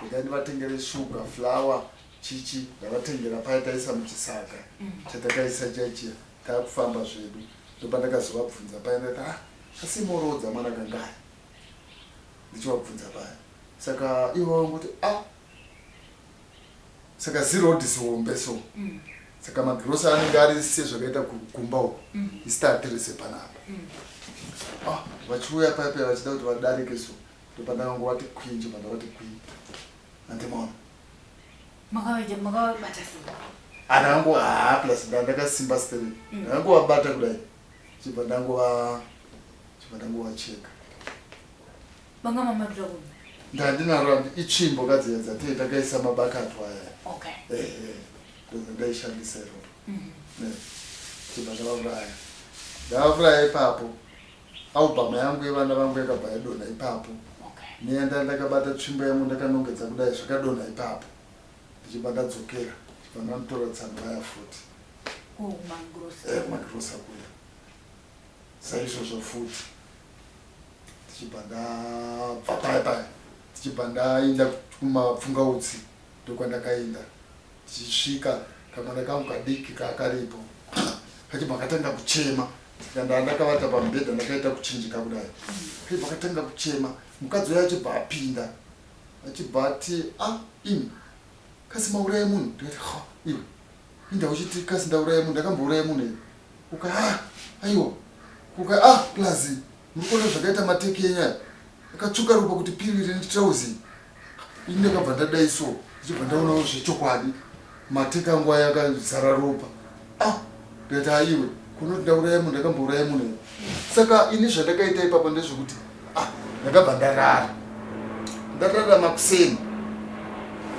regai ndivatengere shuga, flour, chichi. Ndavatengera paya, taisa muchisaga chatakaisa chiya chiya, taakufamba zvedu. Ndopandakazovabvunza paya, ndati ah, asi moroodza mwana kangani? Ndichivabvunza paya, saka ivo vangoti ah, saka ziroad zihombe so. Saka magirosa anenge ari sezvakaita kumba uku, isi taatirise panapa. Ah, vachiuya paya paya vachida kuti vadarike so, ndopandakangovati kwinji, pandavati kwi, handimaona. Makavaita, makavabata sei? Andango haa, plus ndandakasimba steri. Ndakangovabata kudai, chibva ndangova chibva ndangovacheka. Banga mamadira kuno. Ndandinaro, itsvimbo kadziya dzatee takaisa mabakatwa aya. Ehe, ndozvandaishandisa iroro. Chibva ndavauraya, ndavauraya ipapo. Album yangu yevana vangu yakabva yadonha ipapo. Neyanda ndakabata tsvimbo yangu ndakanongedza kudai, zvakadonha ipapo. Ndichibva ndadzokera, chibva ndanotora tsano vaya futi. Kumagrosa. Kumagrosa kuya, saizvozvo futi. Tichibva ndabva paya paya, tichibva ndaenda kumapfungautsi, ndokwandakaenda. Tichisvika, kamwana kangu kadiki kaakaripo kachibva katanga kuchema. Saka ndaa ndakavata pamubhedha ndakaita kuchinjika kudai, kachibva katanga kuchema. Mukadzi uyo achibva apinda, achibva ati ah, imi kasi mauraya munhu? Ndikati ha, iwe inda uchiti kasi ndauraya munhu, ndakambouraya munhu here? Uka ah, aiwa. Kuka ah, plus muri kuona zvakaita mateki enyu aya akatsvuka ropa kuti piriri netrauzi. Ini ndakabva ndadai so, ndichibva ndaonawo zvechokwadi mateki angu aya akazara ropa. Ah, ndikati aiwe kunoti ndauraya munhu, ndakambouraya munhu here? Saka ini zvandakaita ipapo ndezvekuti ah, ndakabva ndarara, ndarara makuseni.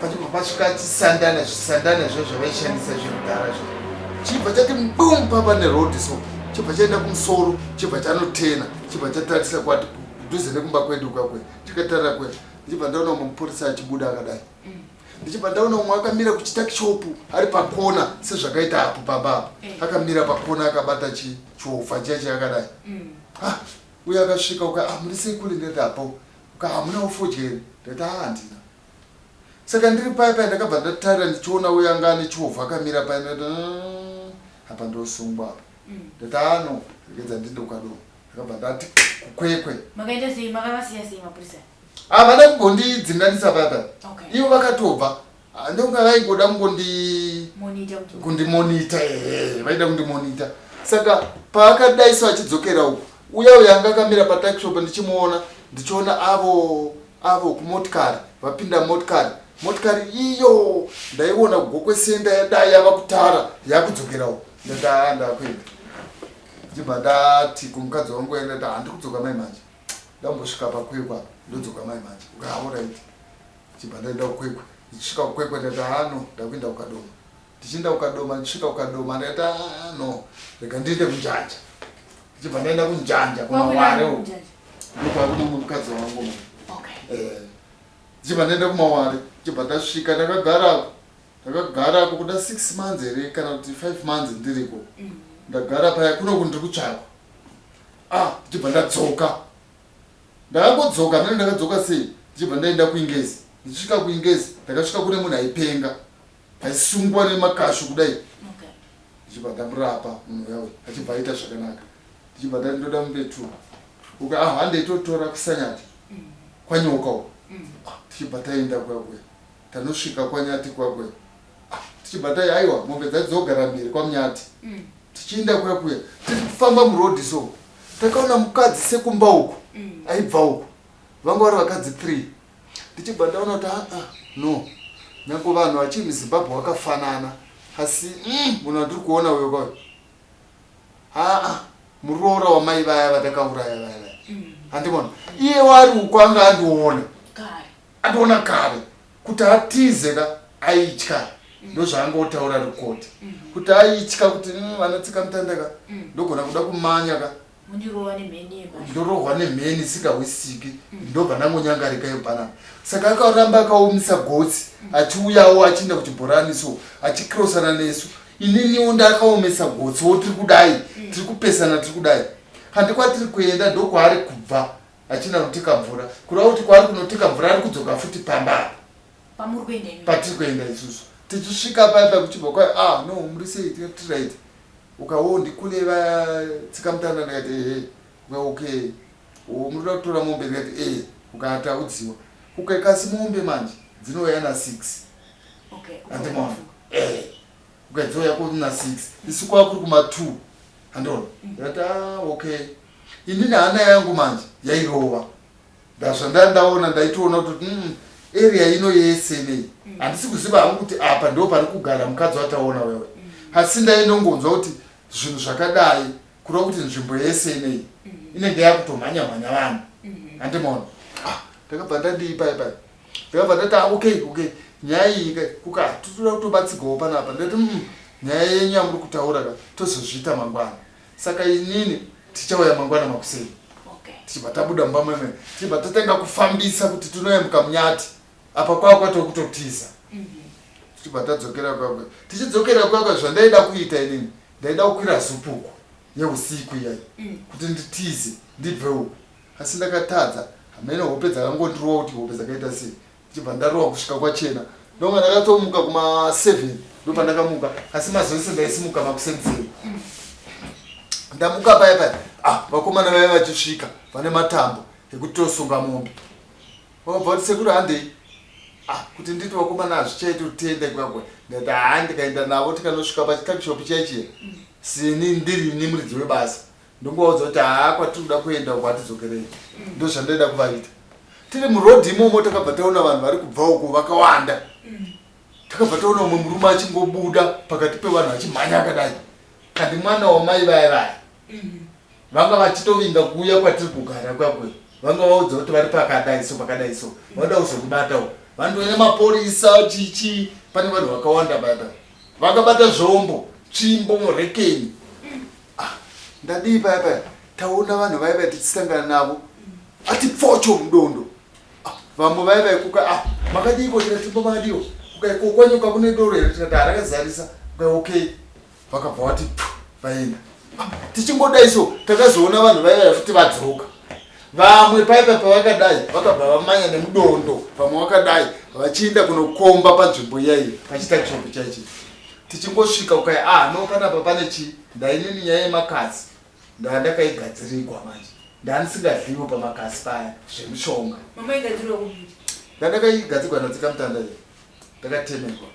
Pachibva pasvika chisandana, zvisandana zviya zvavaishandisa zvekudhara zviya. Chibva chati bum papa neroad so. Chibva chaenda kumusoro, chibva chanotena, chibva chatarisa kwati kudhuze nekumba kwedu kwakwe. Chakatarira kwe. Ndichibva ndaona umwe mupurisa achibuda akadai. Ndichibva ndaona umwe akamira kuchitakishopu ari pakona sezvakaita apo pamba apo. Akamira pakona akabata chovha chiya chiya akadai. Ah, uye akasvika uka ah, muri sei kule ndati apo. Uka hamuna fodya here? Ndati ah, handina. Saka ndiri paya paya ndakabva ndatarira ndichiona uye anga ane chovha akamira paya ndati apa ndosungwa apa. Ndati ah no, regedza ndiende kuKadoma. Ndakabva ndati kuKwekwe. Makaita sei? Makavasiya sei mapurisa? Havana kumbondidzinganisa paya paya. Ivo vakatobva. Ah, ndonga vaingoda kundimonita ehe vaida kundimonita. Saka paakadaiso achidzokera uku, uya uya anga akamira patakishop ndichimuona, ndichiona avo avo kumotikari vapinda motikari motikari iyo ndaiona kuGokwe senda yadai yava kutara yakudzokera uku. Ndati aa ndakuenda. Ndichibva ndati kumukadzi wangu uya ndati handiri kudzoka mai manje. Ndambosvika paKwekwe apa ndodzoka mai manje. Uka alright. Ndichibva ndaenda kuKwekwe. Ndichisvika kuKwekwe ndati haa no ndakuenda kuKadoma. Ndichienda kuKadoma ndichisvika kuKadoma ndati haa no rega ndiende kuNjanja. Ndichibva ndaenda kuNjanja kuMaware uko. Ndokwakune mukadzi wangu manje. Ndichibva ndaenda kuMaware. Ndichibva ndasvika ndakagarako. Ndakagarako kuda 6 months here kana kuti 5 months ndiriko. Ndagara paya kunoku ndiri kutsvakwa. Ah, ndichibva ndadzoka. Ndakangodzoka mene ndakadzoka sei ndichibva ndaenda kuIngezi. Ndichisvika kuIngezi ndakasvika kune munhu aipenga. Aisungwa nemakashu kudai. Ndichibva ndamurapa munhu uya uya achibva aita zvakanaka. Ndichibva ndati ndoda mupetu. Uka ah handei totora kuSanyati. KwaNyoka uko. Ah, tichibva taenda kuya kuya. Tanosvika kwaNyati kuya kuya. Ah, tichibva tai aiwa mombe dzacho dzogara mhiri kwaMunyati. Tichienda kuya kuya tiri kufamba muroad so takaona mukadzi sekumba uku aibva uku. Vanga vari vakadzi 3. Ndichibva ndaona kuti ah, ah no. Nyange vanhu vachiri muZimbabwe vakafanana asi munhu wandiri kuona uyo kwayo. Ah, ah, muroora wamai vaya vatakauraya vaya vaya. Handimona. Iye wari uku anga andiona. Andiona kare kuti atize ka aitya ndozvaangotaura rikoti kuti aitya kuti vanatsika mutanda ka ndogona kuda kumanya ka ndorohwa nemheni isingahwisisiki ndobva ndangonyangarika yebanana. Saka akaramba akaomisa gotsi achiuyawo achienda kuchibhorani so achikrosana nesu. Ininiwo ndakaomesa gotsi wo tiri kudai tiri kupesana tiri kudai. Handi kwatiri kuenda ndokwaari kubva achina kutika mvura. Kureva kuti kwaari kunotika mvura ari kudzoka futi pamba apa. Pamuri kuenda imi. Patiri kuenda isusu. Tichisvika paya paya kuchibva kwai ah no muri sei tikati tiri right. Ukawo ndikule vaya tsika mutanda ndikati ehe. Uka okay. O muri kuda kutora mombe ndikati eh. Ukati audziwa. Uka kasi mombe manje dzinouya na 6. Okay. Andimaona. Eh. Uka dzouya kuna 6. Isu kwakuri kuma 2. Andiona. Ndikati ah okay. Inini hana yangu manje yairova. Ndazvanda ndaona ndaitoona kuti area ino yese nei. Handisi kuziva hangu kuti apa ndo pari kugara mukadzi wataona wewe. Asi ndainongonzwa kuti zvinhu zvakadai kureva kuti nzvimbo yese inei inenge yakutomhanya mhanya vanhu. Handimaona. Ah, ndakabva ndadii pai pai. Ndakabva ndati ah, okay okay. Nyaya iyi ka kuka totoda kutobatsirwawo panapa. Ndati nyaya yenyu yamuri kutaura ka tozozviita mangwana. Saka inini tichauya mangwana makuseni. Tichibva tabuda mumba meme. Tichibva tatanga kufambisa kuti tinoyambuka Munyati. Apa kwava kwatove kutotiza. Tichibva tadzokera kwakwe. Tichidzokera kwakwe zvandaida kuita inini. Ndaida kukwira zupuku yeusiku iyai. Kuti nditize ndibve uku. Asi ndakatadza. Hameno hope dzakangondirova kuti hope dzakaita sei. Ndichibva ndarova kusvika kwachena. Ndonga ndakatomuka kuma 7 ndopandakamuka. Asi mazuva ese ndaisimuka makuseni. Ndamuka paya paya. Ah, vakomana vaya vachisvika vane matambo ekuti tosunga mombe. Vakabva vati sekuru handei. Ah, kuti nditi vakomana hazvichaiti kuti tiende kwakwe. Ndati haa ndikaenda navo tikanosvika pachitakishopu chiya chiya. Seni ndirini muridzi webasa. Ndongovaudza kuti haa kwatiri kuda kuenda uko hatidzokerei. Ndozvandaida kuvaita. Tiri muroad imomo takabva taona vanhu vari kubva uko vakawanda. Takabva taona umwe murume achingobuda pakati pevanhu achimhanya akadai. Kandi mwana wamai vaya vaya. Vanga vachitovinga kuuya kwatiri kugara kwakwe. Vanga vaudza kuti vari pakadai so pakadai so. Vanoda kuzomubata uko. Vanhu mapurisa chichi pane vanhu vakawanda baba vakabata zvombo tsvimbo rekeni. Ah, ndadii paya paya taona vanhu vaya vaya tichisangana navo ati pfocho mudondo. Ah, vamwe vaya vaikuka ah, makadiiko tikati timbo makadiiko kukai ko kwanyoka kune doro here tikati harakazarisa kukai okay vakabva vati pfu vaenda. Ah, tichingodai so takazoona vanhu vaya vaya futi vadzoka vamwe paipa pavakadai vakabva vamanya nemudondo vamwe vakadai vachienda kunokomba panzvimbo iyaiyi pachiita chombo chaichi tichingosvika ukai ah no panapa pane chii ndainini nyaya yemakadzi ndandakaigadzirigwa manje ndandisingadliwe pamakasi paya zvemushonga. Mama igadzirwa kupi? Ndandakaigadzirwa natsikamutanda iyi ndakatemerwa.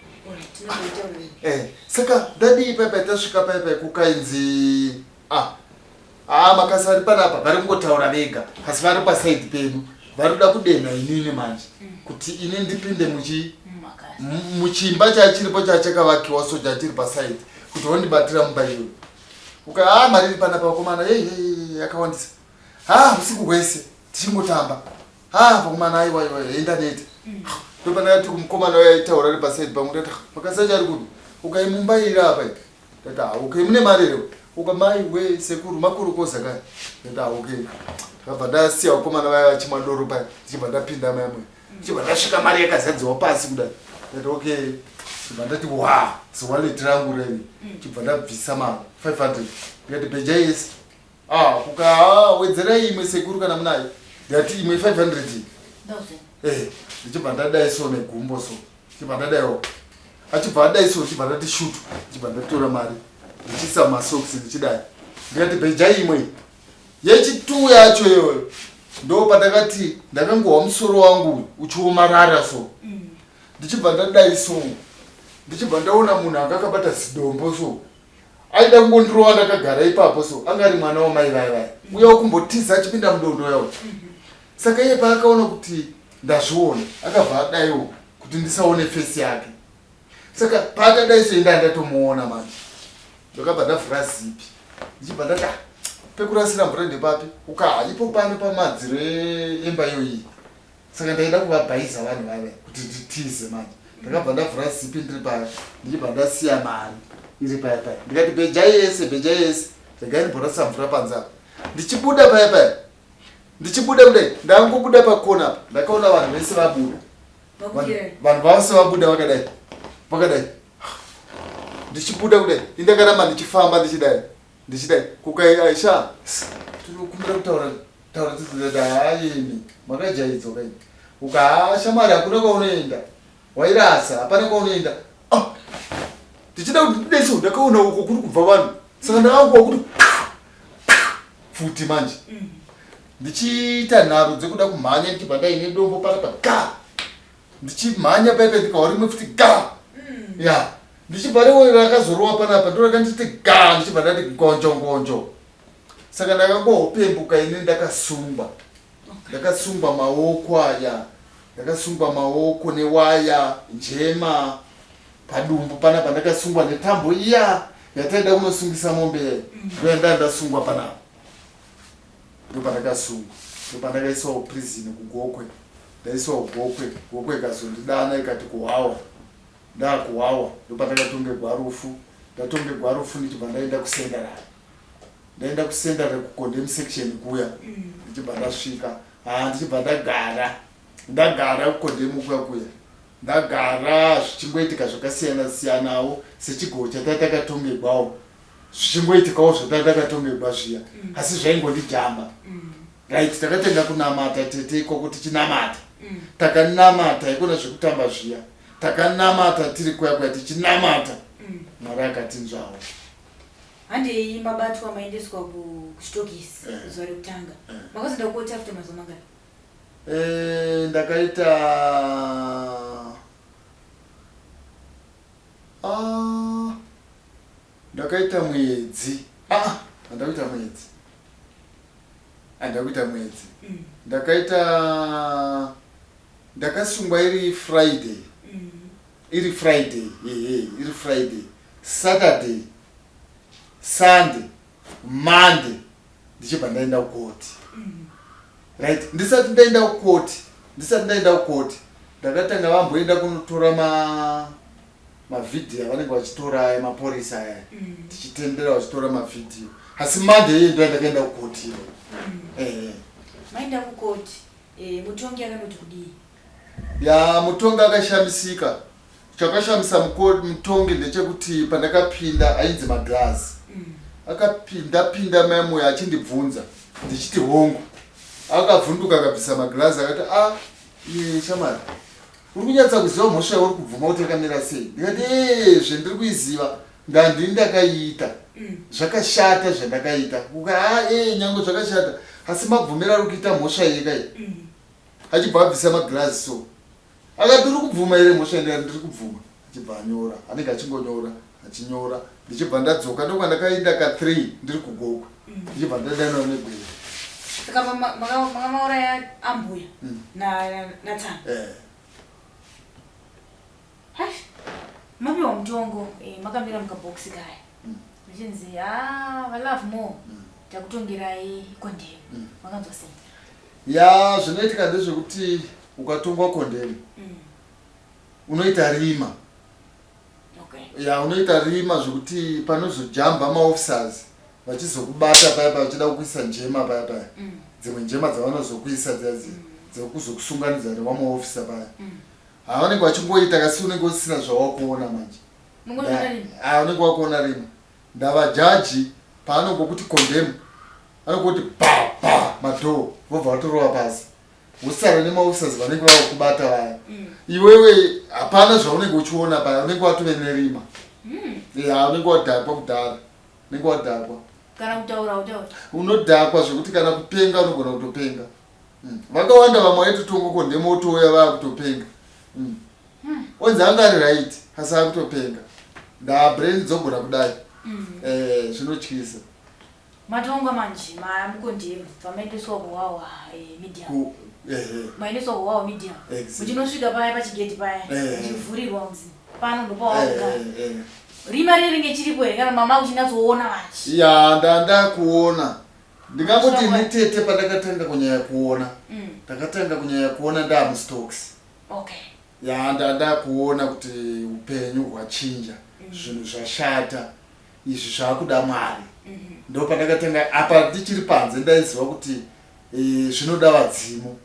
Eh, saka ndadii paipai tasvika paipai kukainzi ah ah makasi ari panapa vari kungotaura vega asi vari pasaidi pedu vari kuda kudenha inini manje kuti ini ndipinde muchi muchimba chachiripo chachakavakiwa so chachiri pasaidi kuti vondibatira mumba iyoyo uka ah mari iri panapa vakomana hey, hey, yakawandisa ha usiku hwese tichingotamba ha vakomana aiwa aiwa ndaneta ndopandakati kumukomana uya aitaura ari pasaidi pangu ndati makasacha ari kupi ukai mumba iri apa iyi ndati ha okay mune mari here uka mai we sekuru makurukoza kaya ndati ha okay ndakabva ndasiya vakomana vaya vachimwa doro paya ndichibva ndapinda mayamwe ndichibva ndasvika mari yakazadziwa pasi kudai ndati okay chibva ndati wa ziwaleti rangu reni chibva ndabvisa mari 500 ndikati bhejai yese ah kuka ah, wedzerai imwe sekuru kana munayo ndikati imwe 500 eh ndichibva ndadai so negumbo so ndichibva ndadaiwo achibva adai so ndichibva ndati shutu ndichibva ndatora mari ndichiisa masocks ndichidai ndikati bhejai imwe yechituu yacho iyoyo ndo pandakati ndakangohwa musoro wangu uchiomarara so ndichibva ndadai so ndichibva ndaona munhu anga akabata zidombo so aida kungondirova ndakagara ipapo so anga ari mwana wamai vaya vaya uya wekumbotiza achipinda mudondo yawo saka iye paakaona kuti ndazviona akabva adaiwo kuti ndisaone fesi yake saka paakadai so inda ndatomuona manje ndakabva ndavhura zipi ndichibva ndati ah, pekurasira mvura ndepapi uka ipo pano pamadziro emba iyoyi saka ndaida kuvabhaiza vanhu vave kuti nditize manje ndakabva ndavhura zipi ndiri paya ndichibva ndasiya mari iri paya paya ndikati bhejai yese bhejai yese regai ndimborasa mvura panze apa ndichibuda paya paya ndichibuda kudai ndangobuda pakona apa ndakaona vanhu vese vabuda vanhu vose vabuda vakadai vakadai ndichibuda kudai indakaramba ndichifamba ndichidai ndichidai kukai aisha tinokumbira kutaura taura tidzidada haimi makajaidzwa kai uka shamwari hakuna kwaunoenda wairasa hapana kwaunoenda ah! ndichida kuti ndideso ndakaona uko kuri kubva vanhu saka ndakanguva kuti pfuti manje ndichiita nharo dzekuda kumhanya ndichibva ndaine dombo panapa ga ndichimhanya paipe ndikawa rimwe futi ga ya ndichibva riwe rakazorowa panapa ndorakanditi ga ndichibva ndati ngonjo ngonjo saka ndakangopembuka ini ndakasungwa ndakasungwa maoko aya ndakasungwa maoko newaya njema padumbu panapa ndakasungwa netambo iya yataida kunosungisa mombe ndoyanda ndasungwa panapa ndopandakasungwa ndopandakaiswawo prison kugokwe ndaiswawo gokwe gokwe ikazondidana ikati kuhwawa ndakuhwawa ndopandakatongegwa rufu ndatongegwa rufu ndichibva ndaenda kusendarari ndaenda kusendarari kucondem section kuya ndichibva ndasvika haa ndichibva ndagara ndagara kucondem kuya kuya ndagara zvichingoitika zvakasiyana siyanawo sechigoo chatatakatongerwawo zvichingoitikawo zvatatakatongerwa zviya asi zvaingondijamba right takatenga kunamata tete ikoko tichinamata takanamata ikona zvekutamba zviya takanamata tiri kuya kuya tichinamata mwari akatinzvawo handei mabatwa maendeswa kuchitokisi zuva rekutanga makazoenda kukoti after mazuva mangani Eh, ndakaita ah, ndakaita mwedzi ah, handakuita mwedzi handakuita mwedzi ndakaita ndakasungwa iri Friday iri Friday ehe iri Friday Saturday Sunday Monday ndichibva ndaenda kukoti right ndisati ndaenda kukoti ndisati ndaenda kukoti Ndakatanga vamboenda kunotora ma mavhidhiyo avanenge vachitora aya maporisa aya mm. tichitendera vachitora mavhidhiyo asi mande iye ndo yandakaenda kukoti iyo mm. eh. maenda kukoti eh, mutongi akanoti kudii ya mutongi akashamisika chakashamisa mutongi ndechekuti pandakapinda ainzi maglazi mm. akapinda pinda maimoyo achindibvunza ndichiti hongu akavhunduka akabvisa maglazi akati a ah, iye shamwari uri kunyatsa kuziva mhosva yauri kubvuma kuti yakamira sei ndikati ee zvendiri kuiziva ndandini ndakaiita mm. zvakashata zvandakaita uka a ee nyange zvakashata asi mabvumiro ari kuita mhosva yeka iyi mm. achibva abvisa magirazi so akati uri kubvuma here mhosva ndikati ndiri kubvuma achibva anyora anenge achingonyora achinyora ndichibva ndadzoka ndokwandakainda ka three ndiri kugokwe mm. ndichibva ndadanwa negwere saka makamauraya ambuya mm. natsana eh. Mapiwa mutongo eh, makamira mukabhokisi kaya mm. zvichinzi ha ah, valove more mm. takutongerai kondemu mm. makanzwa sei ya zvinoitika ndezvekuti ukatongwa kondemu mm. unoita rima okay. ya unoita rima zvekuti panozojamba maofficers vachizokubata paya paya vachida kukuisa njema paya paya mm. dzimwe njema dzavanozokuisa dziya dziya mm. dzekuzokusunganidza nevamwe officer paya mm. Havanenge vachingoita kasi unenge usina zvawakuona manje. Ah, unenge wakuona rima. Ndava jaji paanongokuti condemn anongoti ba ba madhoo vobva vatorova pasi. Usara nemaofficers vanenge vakubata vaya. Mm. Iwewe hapana zvaunenge uchiona paya unenge watove nerima. Mm. Yeah, unenge wadhakwa kudhara. Unenge wadhakwa. Kana kutaura utaura. Unodhakwa zvekuti kana kupenga unogona kutopenga. Mm. Vakawanda vamwe vaitotonga ko ndemo otouya vakutopenga. Mm. Mm. Onzi anga ari right asi akutopenga. Nda brain dzogona kudai. Mm. Eh zvinotyisa. Matongwa manje mukondemu vamaendeswa kuwawa eh, medium. Ku eh, eh. Maendeswa kuwawa medium. Muchinosvika paya pachigate paya. Eh. Muchivhurirwa kunzi pano ndopawakugara. Eh, eh. Rima rinenge chiripo here kana mama kuchinatsoona manje? Ya ndanda kuona. Ndingangoti ini tete pandakatanga kunyanya kuona mm. ndakatanga kunyanya kuona ndaamustoks okay. ya ndandakuona kuti upenyu hwachinja mm. zvinhu zvashata izvi zvakuda mwari mm -hmm. ndo pandakatanga apa ndichiri panze ndaiziva kuti e, zvinoda vadzimu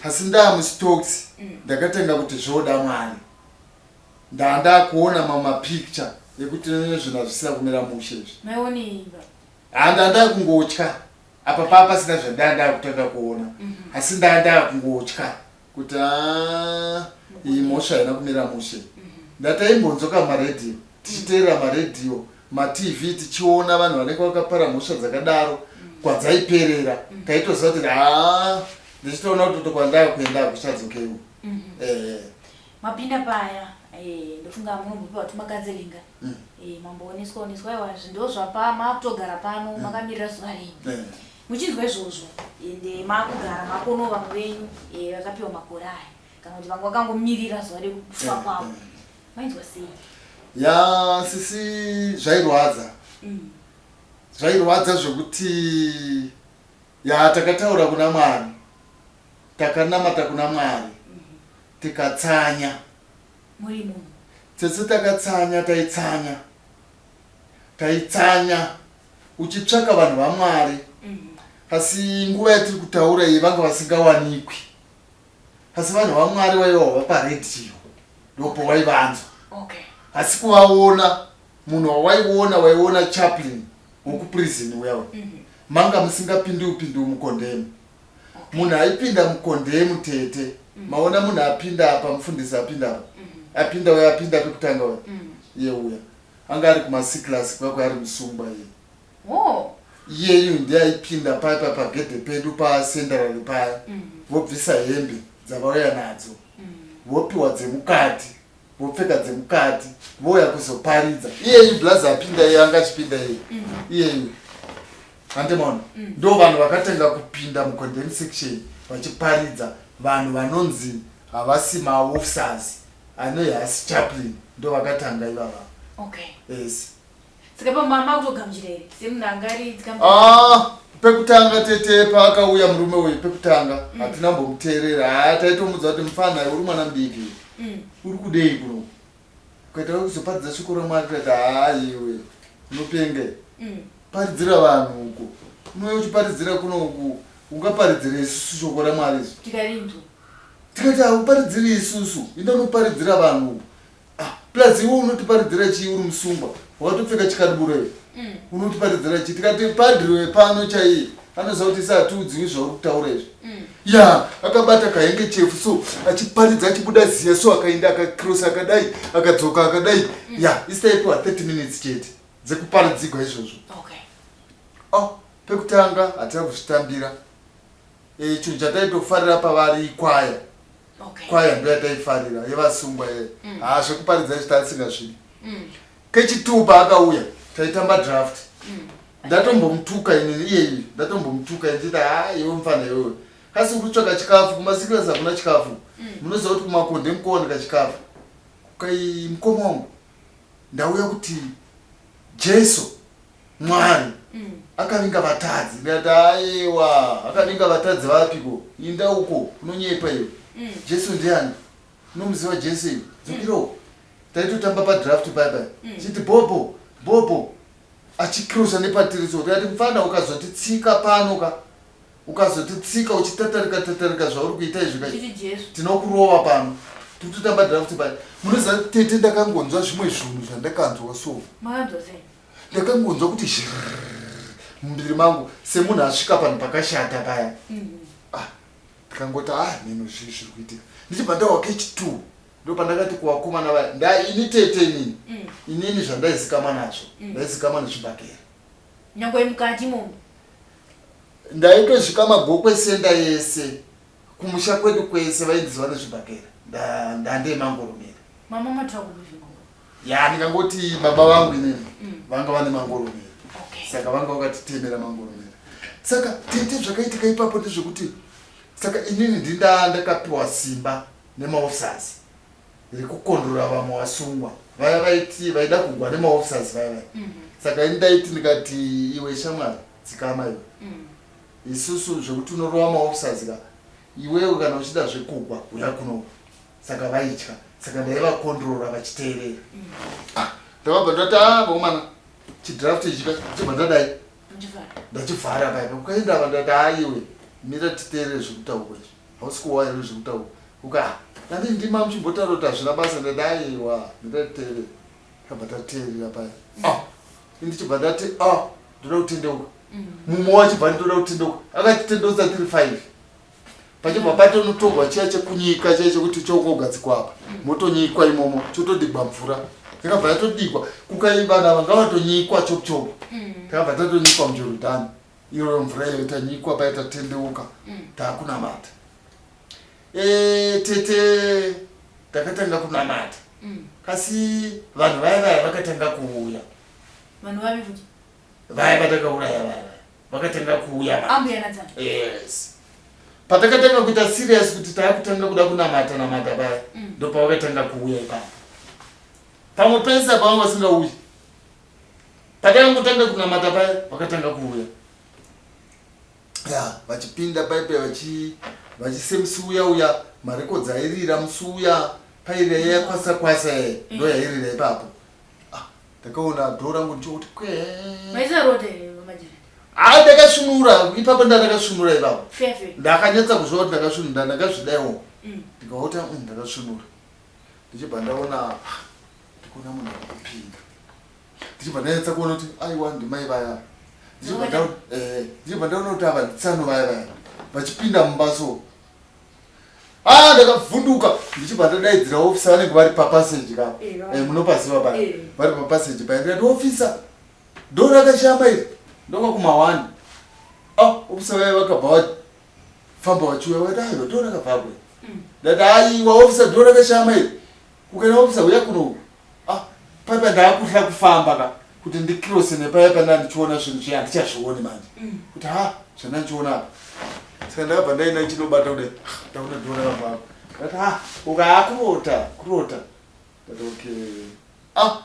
asi ndaamustoks mm. ndakatanga kuti zvoda mwari ndandakuona mamapicture ekuti zvinhu hazvisina kumira mushe izvi Haa ndanga ndakungotya apa paa pasina zvandanga ndakutanga kuona mhm. asi ndanga ndakungotya kuti haa iyi mhosva haina kumira mushe mhm. ndataimbonzwa maredhiyo tichiteerera maredhiyo matv tichiona vanhu vanenge vakapara mhosva dzakadaro mhm. kwadzaiperera taitoziva kuti haa ndichitoona kuti kwandava kuenda hakuchadzokewo eh. Mapinda paya eh, ndofunga munombopiwa tumakanzelinga mm. eh, mambooneswa oneswa aiwa ndozvapa makutogara pano mm. makamirira zuva renyu mm. muchinzwa izvozvo ende makugara makono vamwe venyu eh, vakapiwa makore aya kana kuti vamwe vakangomirira zuva rekufa mm. kwavo mm. mainzwa sei ya sisi zvairwadza mm. zvairwadza zvekuti ya takataura kuna mwari takanamata kuna mwari mm -hmm. tikatsanya Muri munhu. Tsetse takatsanya taitsanya taitsanya uchitsvaka vanhu vaMwari mm. asi nguva yatiri kutaura iyi vanga vasingawanikwi asi vanhu vaMwari vaiva vava paredhiyo ndopo waivanzwa okay. asi kuvaona munhu wawaiona waiona chaplin wekuprison uya mm -hmm. manga musingapindi upindi mukondemu Munhu aipinda mukondemu tete. Mm. Maona munhu apinda apa mufundisi apinda apa. Mm. Apinda uya apinda pekutanga uya. Mm. Iye uya. Anga ari kuma C class kwakwe ari musungwa iye. Oh. Iyeyu ndiye aipinda paya pa pagedhe pedu pa central paya. Mm. Vobvisa hembe dzavauya nadzo. Mm. Vopiwa dzemukati. Vopfeka dzemukati vouya kuzoparidza. Iyeyu blaza apinda iye anga achipinda iye. Mm. Iyeyu. Hande maona mm. Ndo vanhu vakatanga kupinda mucondemn section vachiparidza vanhu vanonzi havasi maofficers anoi hasi chaplin ndo vakatanga ivava. Okay. Yes. Saka pa mama kutogamuchira here semunhu anga ari Ah, Pekutanga tete paakauya murume uyu pekutanga hatina mbomuteerera. Haa taitomudza kuti mufana uri mwana mudiki. Uri kudei kuno? Ukaita wekuzoparidza shoko raMwari tikati haa iwe unopenge. Paridzira vanhu uko. Unouya uchiparidzira kuno uku ungaparidzire isusu shoko raMwari izvi. Tikarinzwa. Tikati hauparidziri isusu, inda unoparidzira vanhu uko. Ah, plus iwe unotiparidzira chii uri musungwa wakatopfeka chikaduburo iwe unotiparidzira chii tikati padri wepano chaiye anoziva kuti isi hatiudziwi zvauri kutaura izvi ya akabata kahengechefu so achiparidza achibuda ziya so akaenda akakrosa akadai akadzoka akadai ya isi taipiwa 30 minutes chete dzekuparidzigwa izvozvo Okay. oh, pekutanga hatina kuzvitambira e, chinhu chataitofarira pavari ikwaya Okay. kwaya ndo yataifarira yevasungwa ye haa zvekuparidza izvi tatisingazvidi kechituu paakauya taitamba draft ndatombomutuka inini iyeyi ndatombomutuka ndichiti haa iwe mufana iwewe kasi uri kutsvaka chikafu kumasikirasi hakuna chikafu munoziva kuti kumakonde mukuwanika chikafu kai mukoma wangu ndauya kuti Jesu Mwari akavinga vatadzi ndikati aiwa akavinga vatadzi vapiko inda uko unonyepa iwe Jesu ndiani unomuziva Jesu iwe dzokera uko taitotamba padraft paya paya chiti bhobho bhobho achikrosa nepatiri so tikati mufana ukazotitsika pano ka ukazotitsika uchitatarika tatarika zvauri kuita izvi ka Chiti Jesu. tinokurova pano tikutotamba draft paya munoziva tete ndakangonzwa zvimwe zvinhu zvandakanzwa so Makanzwa sei? Ndakangonzwa kuti zhirrrr mumuviri mangu semunhu asvika panhu pakashata paya. Ah, ndikangoti ah neno zvii zviri kuitika. Ndichibva ndahwa kechi2 ndopandakati kuvakomana vaya nda ini tete inini inini zvandaizikamwa nazvo ndaizikamwa nezvibhakera. Nyangwe mukati imomo. Ndaitosvika magokwe senda yese kumusha kwedu kwese vaindiziva nezvibhakera ndande mangoromera. Mama matora kupi zvingoro? Ya ndingangoti baba vangu inini vanga vane mangoromera. Okay. Saka vanga vakatitemera mangoromera. Saka tete zvakaitika ipapo ndezvekuti saka inini ndinda ndakapiwa simba nemaofficers rekukondrora vamwe vasungwa vaya vaiti vaida kugwa nemaofficers vaya vaya. Saka ini ndaiti ndikati iwe shamwari dzikama iwe. Isusu zvekuti unorova maofficers ka iwewe kana uchida zvekugwa uya kuno. Saka vaitya saka ndaivakondrora vachiteerera. Ah, ndakabva ndati ah vakomana chidraft ichi ka chibva ndadai ndachivhara paya ukaenda apa ndati aiwe mira titeerere zvekutaurwa izvi hausi kuwa here zvekutaurwa uka ah, ndati ndima muchimbotaura kuti hazvina basa ndati aiwa mira titeerere tabva tateerera paya ah ndichibva ndati ah ndoda kutendeuka mumwe wachibva nditoda kutendeuka akatitendeutsa tiri five pachibva patonotorwa chiya chekunyika chiya chekuti chongogadzikwa apa motonyikwa imomo chotodigwa mvura yakabva yatodikwa kukai vanhu ava ngavatonyikwa chop chop takabva tatonyikwa mujorodhani iyoyo mvura iyoyo tanyikwa paya tatendeuka taakunamata e, tete takatanga kunamata kasi vanhu vaya vaya vakatanga kuuya Vanhu vapi futi? Vaya vatakauraya vaya vaya vakatanga kuuya manje. Ambuya natsana. Yes. Patakatanga kuita serious kuti taakutanga kuda kunamata namata paya ndopavakatanga kuuya ipapo. Pamwe pese apa vanga vasingauyi. Patakangotanga kunamata paya vakatanga kuuya. Ya, vachipinda paipe vachi vachisemusi uya uya marekodzi airira musi uya pairira iya kwasa kwasa eh, ndo yairira ipapo. Ah, ndakaona dhoo rangu ndichokuti kwee. Maisa rota here vamajira? Ah, ndakasvinura ipapo ndandakasvinura ipapo. Fair fair. Ndakanyatsa kuzviona kuti ndakasvinura ndakazvidaiwo. Ndikaota ndakasvinura. Ndichibva ndaona ah, ndikuona munhu ari kupinda. Ndichibva ndanyatsa kuona kuti aiwa ndimai vaya. Ndichibva ndaona eh, ndichibva ndaona kuti ava nditsano vaya vaya. Vachipinda mumba so. Ah, ndakavhunduka ndichibva ndadaidzira officer vanenge vari papassage ka. Eh, Eh, munopaziva paya. Eh. Vari papassage paya. Ndikati officer, door rakashama iri. Ndoka kuma 1. Ah, officer vaya vakabva vafamba vachiuya vakati aiwa door rakavharwa. Ndati aiwa officer door rakashama iri. Ukaenda officer uya kuno. Ah, paipa ndakuhla kufamba ka kuti ndicross nepaya pana ndichiona zvinhu zviya handichazvioni manje. Kuti ha zvandandichiona apa. Saka ndakabva ndaenda chinobata kudai. Ah, ndaona door rakavharwa. Ndati ha ukaakurota kurota. Ndati okay. Ah,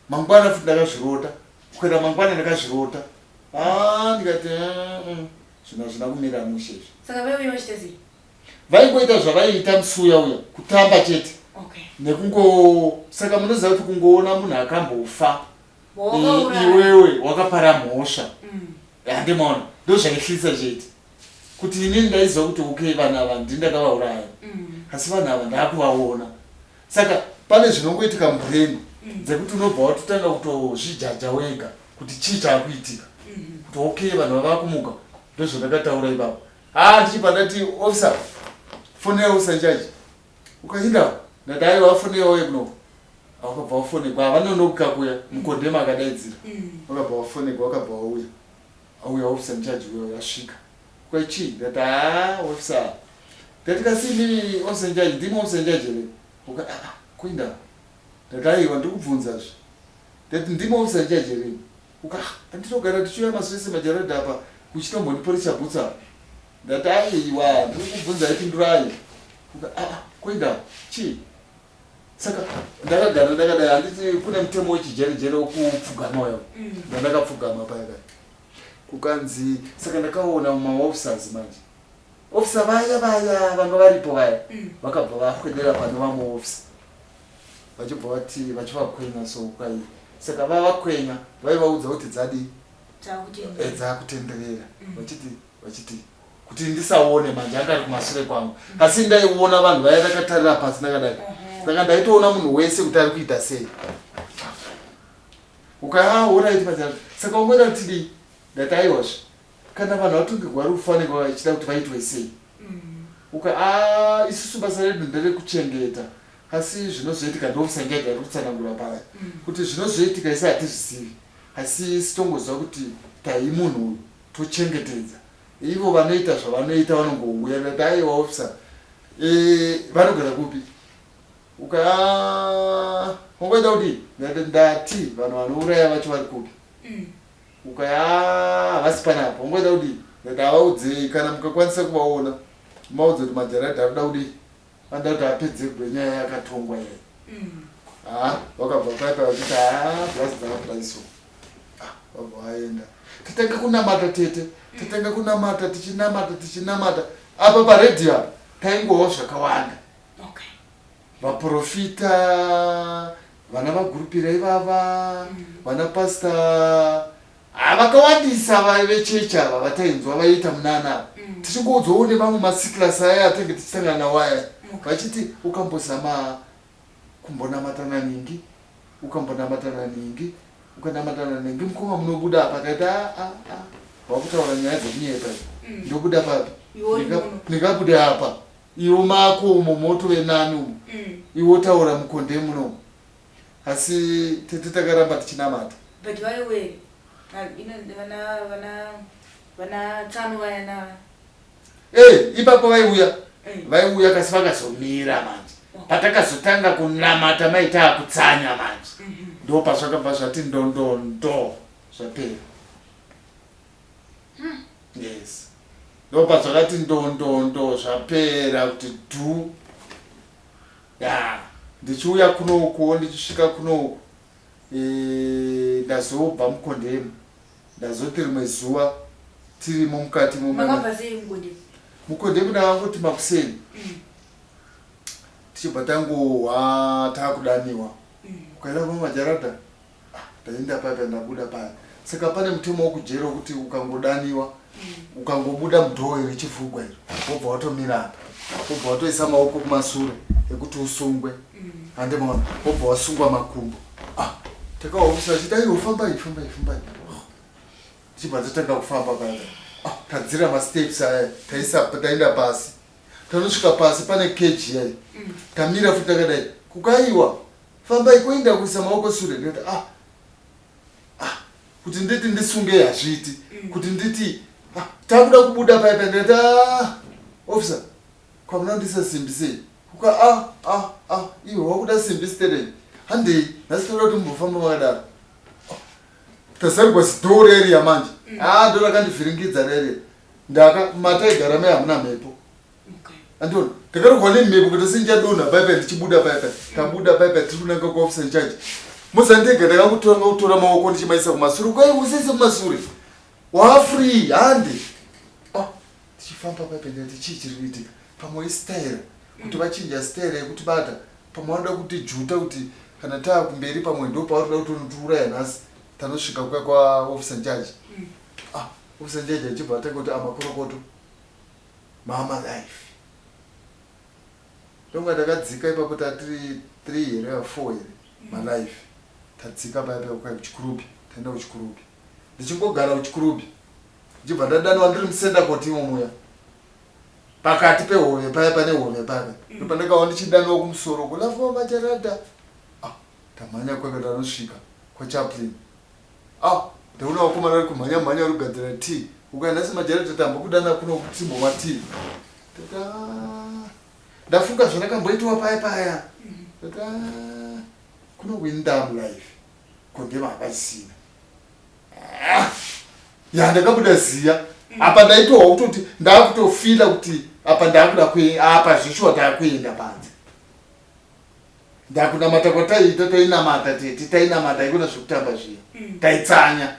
mangwana futi ndakazvirota. Kuenda mangwana ndakazvirota. Ah, ndikati mm, zvinhu hazvina kumira mushe izvi. Saka vaiuya vachiita sei? Vaingoita zvavaiita musi uya uya, kutamba chete. Okay. Nekungo saka munoziva kuti kungoona munhu akambofa Wakauraya. iwewe wakapara mhosva. Handimaona ndozvaihlisa chete. Kuti inini ndaiziva kuti okay vanhu ava ndini ndakavauraya. Asi vanhu ava ndakuvaona. Saka pane zvinongoitika mubrain dzekuti unobva watotanga kutozvijaja wega kuti chii chaakuitika. Kuti okay vanhu vava kumuka ndozvandakataura ipapo. Ah ndichibva ndati officer fonera officer in charge. Ukainda ndati aiwa fonera uye kunoko. Wakabva wafonegwa havanonoka kuya mukondema akadaidzira. Wakabva wafonegwa wakabva wauya. Auya officer in charge uya asvika. Kwai chii? Ndati haa officer. Ndati kasi imimi officer in charge ndimi officer in charge here? Uka ah ah kuinda. Ndati aiwa ndiri kubvunzazve. Ndati ndimi officer in charge here? Uka ah andinogara tichiuya mazuva ese majaradha apa kuchitombondiporesha bhutsu apa. Ndati aiwa ndiri kubvunzai pindurai. Uka ah ah kuinda chii? Saka ndakagara ndakadai handiti kune mutemo wechijerejere wekupfugama uya. Ndandakapfugama paya paya. Kukanzi saka ndakaona maofficers manje. Officer vaya vaya vanga varipo vaya vakabva vakwedera pane vamwe officer. Vachibva vati vachivakwenya so kwai. Saka vavakwenya vaivaudza kuti dzadii? Dzakutenderera. Vachiti vachiti kuti ndisaone manje anga ari kumasure kwangu. Asi ndaiona vanhu vaya ndakatarira pasi ndakadai. Saka ndaitoona munhu wese kuti ari kuita sei. Ukaa alright manje. Saka ungoda kuti tidii? Ndati aiwazve. Kana vanhu vatongegwa rufu vanenge vachida kuti vaitwe sei? Uka ah isusu basa redu nderekuchengeta. Asi zvinozoitika ndokusanjaji ari kutsanangura paya. Kuti zvinozoitika isi hatizvizivi. Asi isi tongoziva kuti tai munhu uyu tochengetedza. Ivo vanoita zvavanoita vanongouya ndati aiwa officer. Eh vanogara kupi? Uka ah wangoita kudii? Ndati ndati vanhu vanouraya vacho vari kupi? Uka ah havasi panapa. Wangoita kudii? Ndati havaudzei kana mukakwanisa kuvaona maudze kuti majaradha ari kuda kudii? Anoda kuti apedzegwe nyaya yakatongwa iyi. Ah vakabva paya paya vachiti ah blaz dzakakudai so. Ah vabva vaenda. Tatanga kunamata tete. Tatanga kunamata tichinamata tichinamata. Apa paredhiyo apa taingohwa zvakawanda. Okay. Vaprofita vana vagurupira ivava vana pasta ah, vakawandisa vechechi ava vatainzwa vaiita munana ava. Tichingoudzwawo nevamwe masikilasi aya atenge tichisangana nawo aya vachiti ukambozama kumbonamata naningi ukambonamata naningi ukanamata naningi mukoma munobuda apa akati a a a wakutaura nyaya dzekunyepa ndobuda papi ndingabude apa iwo mako umo motove nani umo iwo taura mukonde muno asi tete takaramba tichinamata. But vaiwe vana vana vana tsano vaya na Eh, ipapo vaiuya vaiuya kasi vakazomira manje patakazotanga kunamata maita akutsanya manje ndo pazvakabva zvati ndondondo zvapera. Yes, ndopazvakati ndondondo zvapera kuti dhu. Ya ndichiuya kunokuwo ndichisvika kunoku ndazobva mukondemu ndazoti rimwe zuva tirimo mukati Makabva sei mukondemu? Mukondemu ndakangoti makuseni tichibva tangohwa takudaniwa ukaenda pamajaradha. Ndaenda paya ndabuda paya. Saka pane mutemo wekujeri wekuti ukangodaniwa ukangobuda mudhoo iri richivhugwa iri wobva watomira apa wobva watoisa maoko kumasure ekuti usungwe handimaona wobva wasungwa makumbo. Ah, takaofisa vachiti aiwa fambai fambai fambai. Tichibva tatanga kufamba paya. Ah, tadzira masteps aya taisa taenda pasi. Tanosvika pasi pane keji yayi. Tamira futi takadai. Kukaiwa fambai kuenda kuisa maoko sure ndikati ah ah kuti nditi ndisunge hazviiti kuti nditi ah, takuda kubuda paya paya ndikati ah officer kwamuna ndisa simbi sei kuka ah ah ah iwe wakuda simbi sterei handei nhasi toda kuti mumbofamba makadaro. Tazarigwa zidhoo reria manje ah ndo rakandivhiringidza reria ndaka mataigara mai hamuna mhepo. Andiona ndakarohwa nemhepo kuti sinjadonha paya paya ndichibuda paya paya tabuda paya paya tiri kunanga kuofficer in charge mozandega ndakangotora kutora maoko ndichimaisa kumasure kwai usaise kumasure. Wafree hande. Oh, tichifamba paipe ndikati chii chiri kuitika pamwe istyle kuti vachinja style yekutibata pamwe vanoda kutijuta kuti kana taa kumberi pamwe ndo pavari kuda kutonotiuraya nhasi tanosvika kuya kwaofficer in charge mm. ah officer in charge achibva atanga kuti amakorokoto ah, mama life ndonga ndakadzika ipapo tatiri 3 here 4 here mm. malife tadzika paya paya kuya kuchikurubi taenda kuchikurubi ndichingogara kuchikurubi ndichibva ndadanwa ndiri musendakoti imo muya pakati pehove paya pane hove paya mm. ndopandakawa ndichidanwa kumusoro kulafo majarada ah, tamhanya kweka tanosvika kwachaplin ah, ndaona vakomana vari kumhanya mhanya vari kugadzira tea ukaenda nhasi majarada tambokudana kuno kutimbomwa tea tata ndafunga zvandakamboitiwa paya paya mm. tata kuno kuindamu life kondema hapachisina Ah, ya ndakabuda ziya apa ndaitohwa kutoti ndakutofila kuti apa ndakuda kue apa zveshuwa ndakuenda panze ndakunamata kwataiita tainamata tete tainamata ikona zvekutamba zviya mm. taitsanya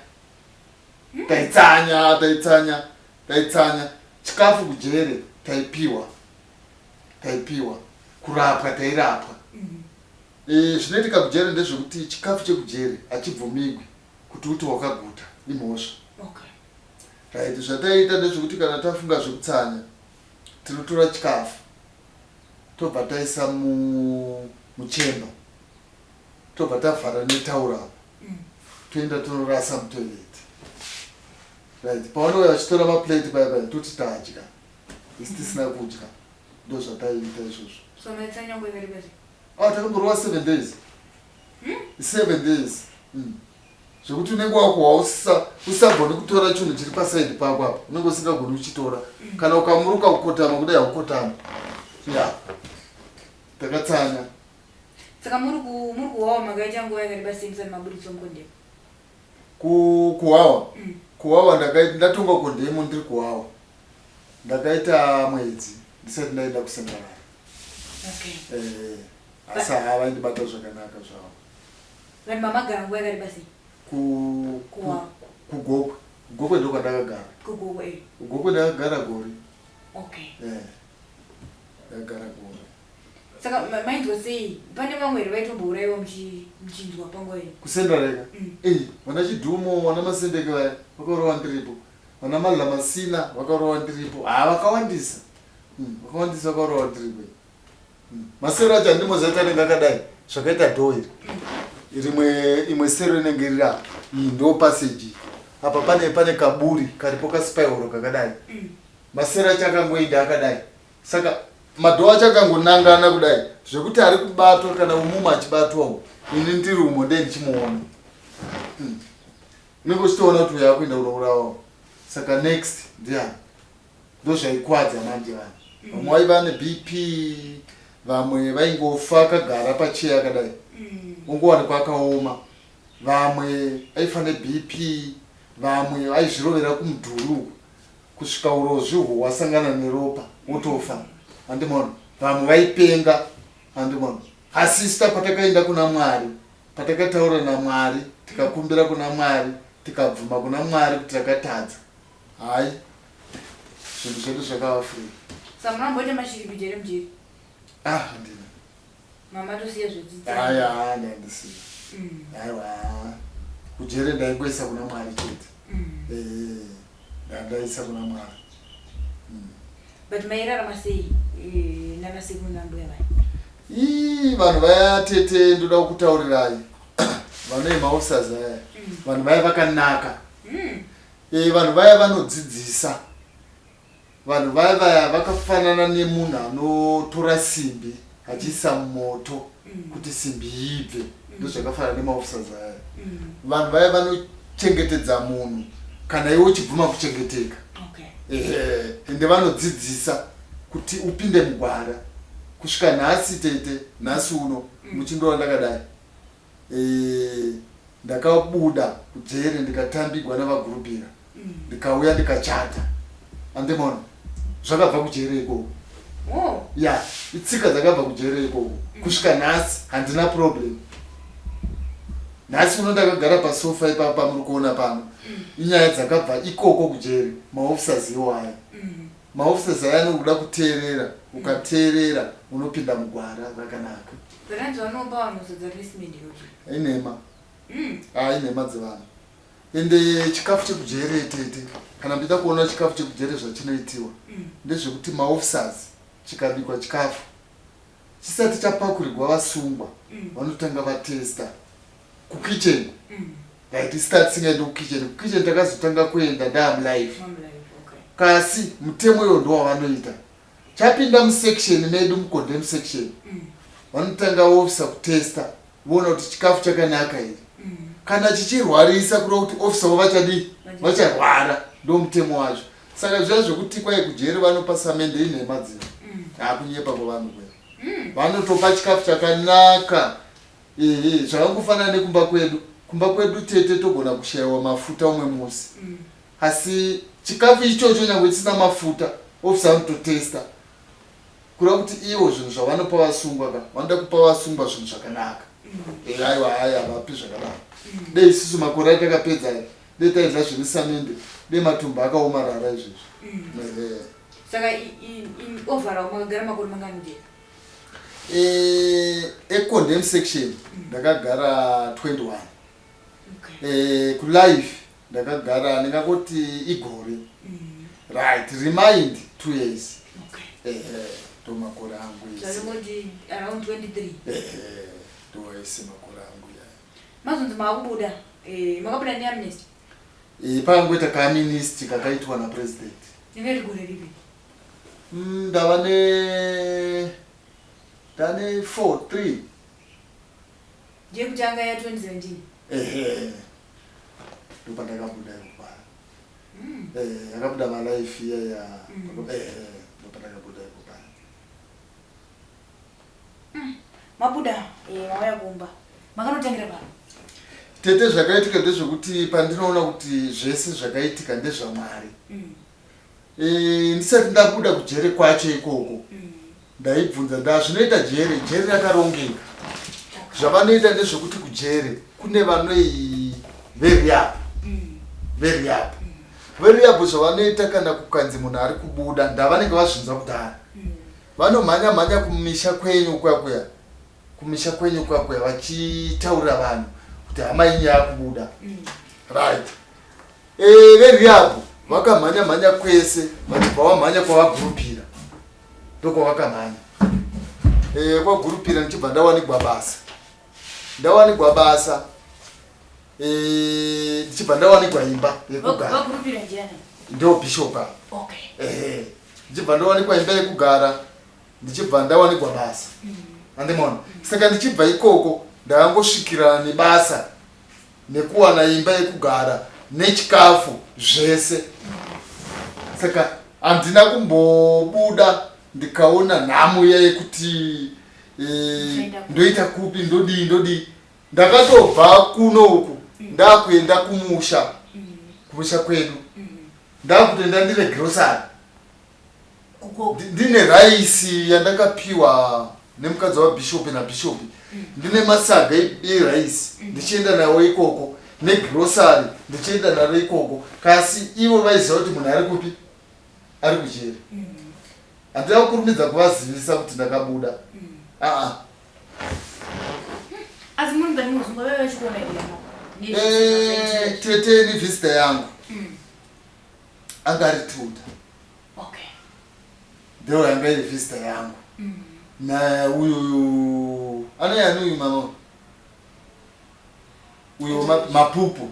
mm. taitsanya taitsanya taitsanya chikafu kujere taipiwa taipiwa kurapwa tairapwa mm. E, zvinoitika kujere ndezvekuti chikafu chekujere hachibvumigwi kuti uti wakaguta imhosva. Okay. Right, zvataiita ndezvekuti kana tafunga zvekutsanya tinotora chikafu tobva taisa muchemba tobva tavhara netaura apa mm. toenda tonorasa mutoilet right pavanouya vachitora maplate paya paya toti tadya isi tisina kudya ndozvataiita izvozvo so maitsanya nguva yakareba sei Ah, takamborova 7 days. Hmm? 7 days. Mm. Zvekuti unenge wakuhwa usagoni kutora chinhu chiri pasaidi pako apa. Unenge usingagoni kuchitora. Mm. Kana ukamuruka kukotama kudai haukotama. Yeah. Takatsanya. Saka muri ku muri kuwawa makaita nguva yakareba sei musati maburitswa mukondemo? Ku kuwawa. Mm. Kuwawa ndakaita ndatonga kondemo ndiri kuwawa. Ndakaita mwedzi ndisati ndaenda kusendarara. Okay. Eh, asi haa vaindibata zvakanaka zvavo. Vanhu mamagara nguva yakareba sei? Ku Kuwawa. Kugokwe. Kugokwe ndokwandakagara. Kugokwe. Eh. Kugokwe ndakagara gore. Okay. Eh. Ndakagara gore. Saka mainzwa sei? Pane vamwe here vaitombourayiwa muchinzwa panguva iyi? Kusendareka. Mm. Eh, vana Chidhumo, vana Masendeke vaya vakaurawa ndiripo. Vana Madlamasina vakaurawa ndiripo. Haa vakawandisa. Mm, vakawandisa vakaurawa ndiripo. Mm. Masero acho handimoziva kuti anenge akadai zvakaita dhoo iri. Rimwe imwe sero inenge iri apa. Iyi ndo passage. Apa pane pane kaburi karipo kasipayoro kakadai. Masero acho akangoenda akadai. Saka madhoo acho akangonangana kudai zvekuti ari kubatwa kana umumu achibatwa umu. Ini ndiri umo ndee ndichimuona. Mm. Unenge uchitoona kuti uyo akuenda kunourawa saka next ndiani ndozvaikwadza manje vanhu mm. vamwe vaiva nebp vamwe vaingofa akagara pacheya akadai mm. ongowanikwa akaoma vamwe aifa nebp vamwe vaizvirovera kumudhuri uku kusvika urozvi uhwo hwasangana neropa wotofa andimona vamwe vaipenga andimona asista patakaenda kuna mwari Patakataura naMwari, tikakumbira kuna Mwari, tikabvuma kuna Mwari kuti takatadza, hayi, zvinhu zvedu zvakava free. Saka munomboita mashiripiti here mujeri? Ah, handina. Mama tosiya zvedzidzo. Haya, haya, ndandisiya. Mm. Aiwa. Kujere ndaingoisa kuna Mwari chete. Mm. Eh, ndandaisa kuna Mwari. Mm. But mairarama sei eh, nana sekuru nambuya vaya? Ii vanhu vaya tete ndoda kukutaurirai vanoe maofficers aya mm. vanhu vaya vakanaka mm. e, vanhu vaya vanodzidzisa vanhu vaya vaya vakafanana nemunhu anotora simbi achiisa mumoto mm. kuti simbi ibve mm. ndozvakafanana nemaofficers aya mm. vanhu vaya vanochengetedza munhu kana iwe uchibvuma kuchengeteka okay. Ehe ende vanodzidzisa kuti upinde mugwara kusvika nhasi tete nhasi uno mm. muchindova ndakadai e, ndakabuda kujere ndikatambigwa navagurupira mm. ndikauya ndikachata andimona zvakabva kujere ikoko oh. ya itsika dzakabva kujere ikoko mm. kusvika nhasi handina problem. Nhasi uno ndakagara pasofa ipapa pamuri kuona pano. Inyaya dzakabva ikoko kujeri, maofficers iwaya. Maofficers aya anokuda kuteerera, ukateerera unopinda mugwara rakanaka. Zvakanzi vanopa vanhu sadza rine simende yoje. Inhema. Ah, inhema dzevanhu. Ende chikafu chekujere tete, kana muchida kuona chikafu chekujere zvachinoitiwa, ndezvekuti maofficers chikabikwa chikafu chisati chapakurirwa vasungwa, vanotanga vatesta kukitchen. Right, isati tisingaendi kukitchen. Kukitchen takazotanga kuenda ndaamulife. Mom life, okay. Kasi mutemo iwo ndowavanoita. Chapinda musection medu, mucondemn section, vanotanga officer kutesta voona kuti chikafu chakanaka here. Kana chichirwarisa, kureva kuti officer wo vachadii? Vacharwara. Ndo mutemo wacho. Saka zviya zvekuti kwai kujeri vanopa samende, inhema dzino. Hakunyepa kwavanhu kwe. Vanotopa chikafu chakanaka. Ehe, zvakangofanana nekumba kwedu. Kumba kwedu tete togona kushayiwa mafuta umwe musi, asi chikafu ichocho nyange chisina mafuta, officer anototesta. Kureva kuti ivo zvinhu zvavanopa vasungwa ka, vanoda kupa vasungwa zvinhu zvakanaka. Aiwa, hai, havapi zvakadaro. Dei isusu makore atakapedza aya dei taidya zvine samende, dei matumbu akaomarara izvezvi. Ehe. Saka in overall makagara makore mangani mujeri? Econdemn section ndakagara 21. Kulife ndakagara ndingangoti igore. Right, remand 2 years. Ehe, ndo makore angu ese. Zvaringoti around 23. Ehe, ndo ese makore angu ya. Mazonzi maakubuda, makabuda neamnesty? Pakangoita kaamnesty kakaitwa napresident. Ringe gore ripi? Ndava ne ndane 4 3. Ndeyekutanga ya2017? Ehe, ndopandakabuda ipo paya. Yakabuda malife iya ya. Ehe, ndopandakabuda ipo paya. Mabuda, mauya kumba, makanotangira pano? Tete, zvakaitika ndezvekuti pandinoona kuti zvese zvakaitika ndezvaMwari. Ndisati ndabuda kujere kwacho ikoko, ndaibvunza nda zvinoita jere. Jere rakarongeka. Zvavanoita ndezvekuti kujere kune vanoi verehab. Verehab, verehab, zvavanoita kana kukanzi munhu ari kubuda, ndavanenge vazvinzwa kudhara, vanomhanya mhanya kumisha kwenyu kuya kuya, kumisha kwenyu kuya kuya, vachitaurira vanhu kuti hama yenyu yakubuda. Right, verehab vakamhanya mhanya kwese, vachibva vamhanya kwavagurupira, ndokwavakamhanya. Kwagurupira ndichibva ndawanigwa basa. Ndawanigwa basa, ndichibva ndawanigwa imba yekugara. Vagurupira ndiani? Ndo bishop apa. Ehe, ndichibva ndawanikwa imba yekugara, ndichibva ndawanikwa basa, andimona. Saka ndichibva ikoko ndakangosvikirana nebasa nekuwana imba yekugara nechikafu zvese. Saka handina kumbobuda ndikaona nhamo iya yekuti Uchaenda kupi? Ndoita kupi, ndodii, ndodii. Ndakatobva kuno uku ndakuenda kumusha, kumusha kwedu, ndakutoenda ndine grocery. Kukoko. Ndine raisi yandakapiwa nemukadzi wabhishopi nabhishopi, ndine masaga eraisi, ndichienda nawo ikoko, negrocery ndichienda naro ikoko. Kasi ivo vaiziva kuti munhu ari kupi, ari kujeri. Handina kukurumidza kuvazivisa kuti ndakabuda, aa. Asi muri mukati muzungu vaiva vachikuona here? Tete, ni visitor yangu anga ari tuta. Ndo yanga iri visitor yangu na uyu anoyani, uyu mama uyo Mapupu,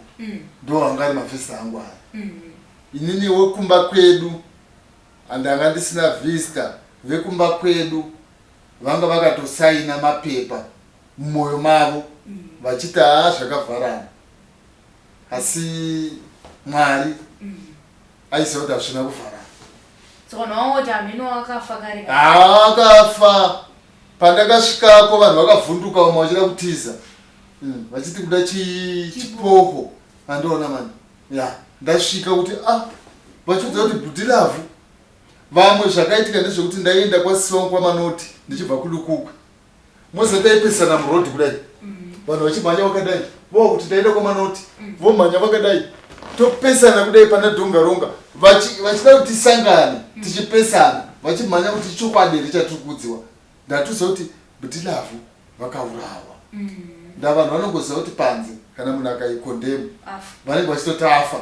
ndo anga ari mavisitor angu aya. Inini wekumba kwedu handanga ndisina visitor. Vekumba kwedu vanga vakatosaina mapepa mumwoyo mavo vachiti haa, zvakavharana, asi Mwari aiziva kuti hazvina kuvharana. Saka vanhu vangoti hameno wakafa kare. Akafa. Pandakasvikako vanhu vakavhunduka, vamwe vachida kutiza, vachiti kuda chipoko. Andiona mani ya ndasvika kuti ah, vachiudza kuti bhudilavhu. Vamwe zvakaitika ndezvekuti ndaienda kwasong kwaManoti ndichibva kuLukukwe, moziva taipesana murodhi kudai. Vanhu vachimhanya vakadai, vowa kuti ndaenda kwaManoti, vomhanya vakadai, topesana kudai pana Dhongaronga, vachida kuti tisangane, tichipesana, vachimhanya kuti chokwadi here chatiri kuudziwa. Ndatoziva kuti Butilavhu vakaurawa. Nda vanhu vanongoziva kuti panze kana munhu akaikondemu vanenge vachitoti afa,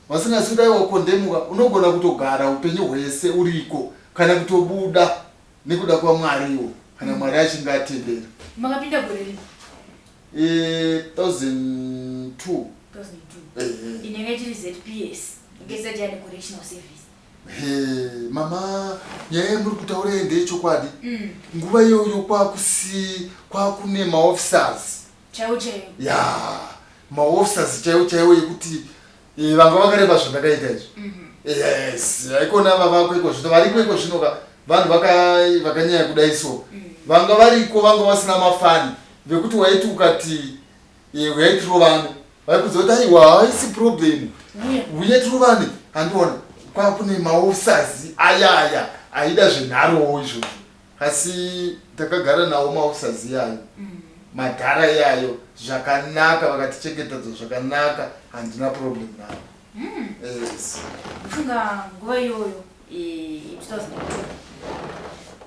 vasingazivi kuti aiwa kondemuka unogona kutogara upenyu hwese uriko kana kutobuda nekuda kwaMwariwo kana Mwari achinge atendera. Makapinda gore ripi? 2002. 2002. Inenge ichiri ZPS, inge isati yane correctional service. He, mama, nyaya yamuri kutaura iyi ndeyechokwadi. Nguva iyoyo kwakusi kwakune maofficers Chaiwo chaiwo. Ya, maofficers chaiwo chaiwo ekuti vanga vakareba zvandakaita izvi. Yes, aikona vavako iko zvino, variko iko zvino ka vanhu vakanyanya kudai so. Vanga variko vanga vasina mafani vekuti waiti ukati uyai tirovane, vaikudza kuti aiwa haisi problem, uye tirovane. Handiona kwakune maofficers aya aya aida zvenharowo izvozvo, asi takagara nawo maofficers iyayo, madhara iyayo, zvakanaka, vakatichengetedza zvakanaka, handina problem navo. Yes. Ndofunga nguva iyoyo, 2002,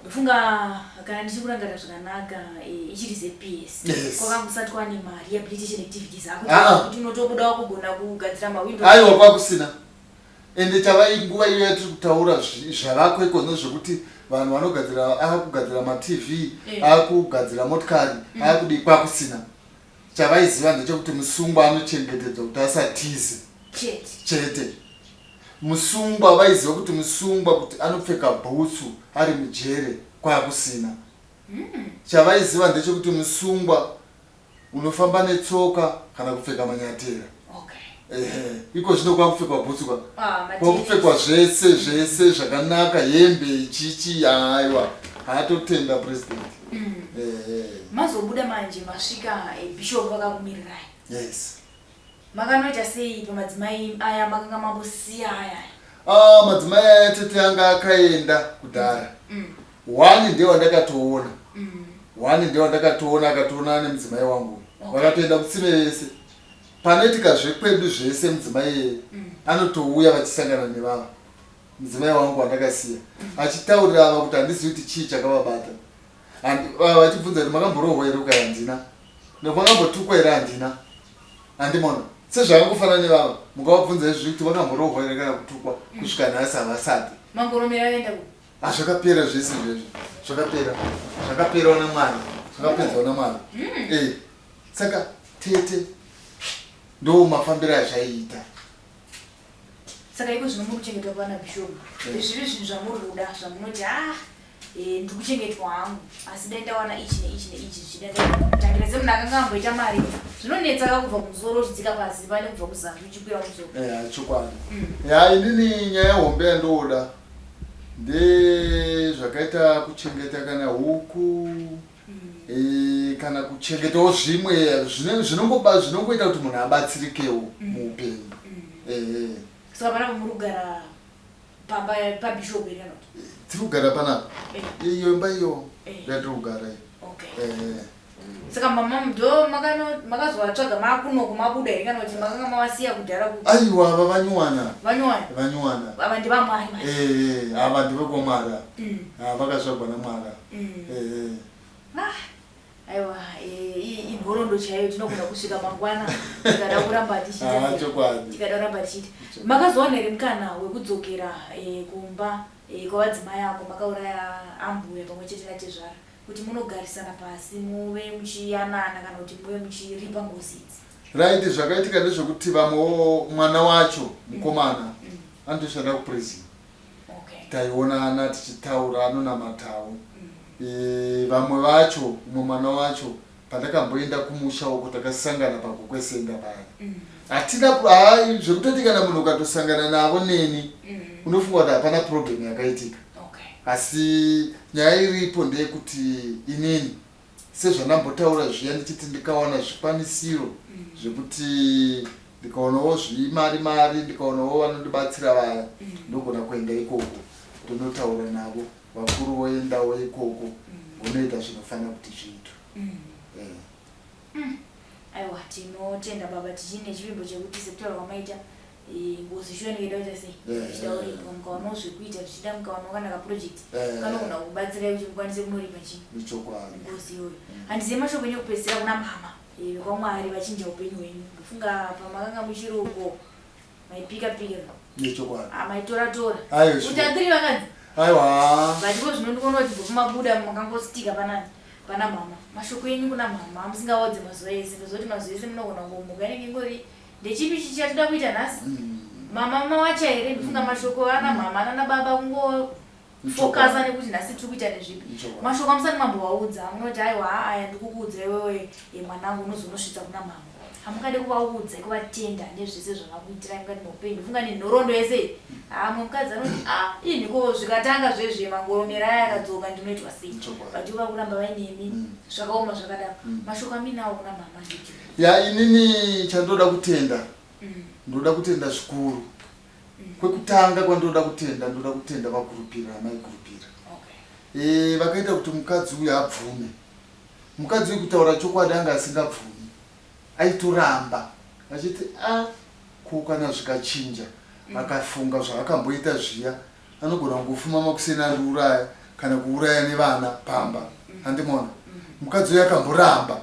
ndofunga kana ndichikurangarira zvakanaka, ichiri ZPS. Kwakanga kusati kwane marehabilitation activities ako kuti unotobuda wakugona kugadzira mawindow? Aiwa, kwakusina. Ende chavai nguva iyo yatiri kutaura zvavako ikozvino zvekuti vanhu vanogadzira, akugadzira maTV, akugadzira motikari, akudii, kwakusina. Chavaiziva ndechekuti musungwa anochengetedzwa kuti asatize chete. Chete. Musungwa, vaiziva kuti musungwa kuti anopfeka bhutsu ari mujere kwakusina. Chavaiziva ndechekuti musungwa unofamba netsoka kana kupfeka manyatera. Ehe, iko zvino kwakupfekwa bhutsu kwa Ah, kwakupfekwa zvese zvese zvakanaka, hembe, chichi, aiwa, haatotenda president. Ehe. Mazobuda manje, masvika, bishop vakakumirirai? Yes. Makanoita sei pamadzimai aya makanga mambosiya aya? Ah, madzimai aya tete anga akaenda kudhara. One ndewandakatoona, one ndewandakatoona akatoonana nemudzimai wangu. Vakatoenda kutsime vese. Panoitika zvekwedu zvese, mudzimai iyeye anotouya vachisangana nevava mudzimai wangu wandakasiya, achitaurira ava kuti handizivi kuti chii chakavabata. Vava vachibvunza kuti makamborohwa here, ukai handina, makambotukwa here, handina. Handimona sezvakangofanana nevava, mukavabvunza izvi kuti vakamborohwa here kana kutukwa, kusvika nhasi havasati. Mangoromera aenda ku Hazvakapera zvese izvezvo, zvakapera, zvakaperawo naMwari, zvakapedzwa naMwari. Saka tete, ndo mafambiro azvaiita. Saka iko zvino muri kuchengetwa pana bishop? Ndezvipi zvinhu zvamuri kuda zvamunoti, ah, ndiri kuchengetwa hangu, asi dai ndawana ichi neichi neichi, zvichida tangira semunhu akanga amboita mari? Zvinonetsa ka kubva kumusoro uchidzika pasi pane kubva kuzasi uchikwira kumusoro. Ya, chokwadi. Ya, inini nyaya hombe yandoda ndezvakaita kuchengeta kana huku, kana kuchengetawo zvimwe zvinongoita kuti munhu abatsirikewo muupenyu. Saka panapa muri kugara pamba pabishop here kana kuti? Tiri kugara panapa. Iyo imba iyo yatiri kugara iyo. Saka mama ndo makazovatsvaga makunoko mabuda here kana kuti makanga mavasiya kudhara ku Aiwa, ava vanyuwana. Vanyowani? Vanyuwana. Ava ndevamwari manje? Ava ndevekwaMwari ava. Ava vakatsvagwa naMwari ava. Ah, aiwa, inhoroondo chaiyo, tinogona kusvika mangwana tikada kuramba tichiita. Ah, chokwadi. Tikada kuramba tichiita. Makazowana here mukana wekudzokera kumba kwavadzimai ako makauraya ambuya pamwe chete natezvara, kuti munogarisana pasi muve muchiyanana kana kuti muve muchiripa ngozi idzi? Right, zvakaitika ndezvekuti vamwewo mwana wacho mukomana anotoshanda kuprison. Taionana tichitaura, anonamatawo. Vamwe vacho, umwe mwana wacho pandakamboenda kumusha uko takasangana paGokwesenda paya. Hatina hai zvekutoti kana munhu ukatosangana navo neni unofunga kuti hapana problem yakaitika. Asi nyaya iripo ndeyekuti inini sezvandambotaura zviya ndichiti ndikawana zvikwanisiro zvekuti ndikaonawo zvimari mari, ndikaonawo vanondibatsira vaya, ndogona kuenda ikoko tonotaura navo vakuru, voendawo ikoko vonoita zvinofanira kuti zviitwe. Aiwa tinotenda baba tichine chivimbo chekuti sekutaura kwamaita eh, ngozi shuwa inenge ida kuita sei Eh. ichida kuripwa mukawanawo zvekuita zvichida mukawanawo kana kaproject Eh. kanogona kubatsirai kuti mukwanise kunoripa chii Ichokwadi. ngozi iyoyo. Handizive mashoko enyu ekupedzisira kuna mama eh, vekwamwari vachinja upenyu hwenyu. Ndofunga pamakanga muchiri uko maipika pika. Nechokwadi. Ah, maitora tora. Aiwa, Kuti sure. atiri vakadzi. Aiwa. But ko zvino ndikuona kuti kumabuda makangostika panani pana mama. Mashoko enyu kuna mama musingaodze mazuva ese. Ndozoti mazuva ese munogona kungomuka inenge ingori ndechipi chichi chatoda kuita nhasi. Mama mawacha here ndofunga mashoko ana mama nana baba kungo fokasa nekuti nhasi tiri kuita nezvipi. Ichokwadi. Mashoko amusati mambovaudza munoti aiwa aya ndikukuudza iwewe eh, mwanangu unozonosvitsa kuna mama. Hamungade kuvaudza kuvatenda nezvese zvavakuitirai mukati meupenyu. Ndofunga nenhoroondo yese. Ah, mumwe mukadzi anoti ah iniko zvikatanga zvezve mangoromera aya akadzoka ndinoitwa sei. Ichokwadi. But ivo vakuramba vainemi zvakaoma zvakadaro. Mashoko aminawo kuna mama nditi. Ya inini chandoda kutenda. Ndoda kutenda zvikuru. Kwekutanga kwandoda kutenda, ndoda kutenda vaGurupira, amai Gurupira. Okay. Eh, vakaita kuti mukadzi uyu abvume. Mukadzi uyu kutaura chokwadi anga asingabvumi. Aitoramba achiti a ko kana zvikachinja akafunga zvaakamboita zviya anogona kungofuma makuseni andiuraya kana kuuraya nevana pamba. Handimona. Mukadzi uyu akamboramba.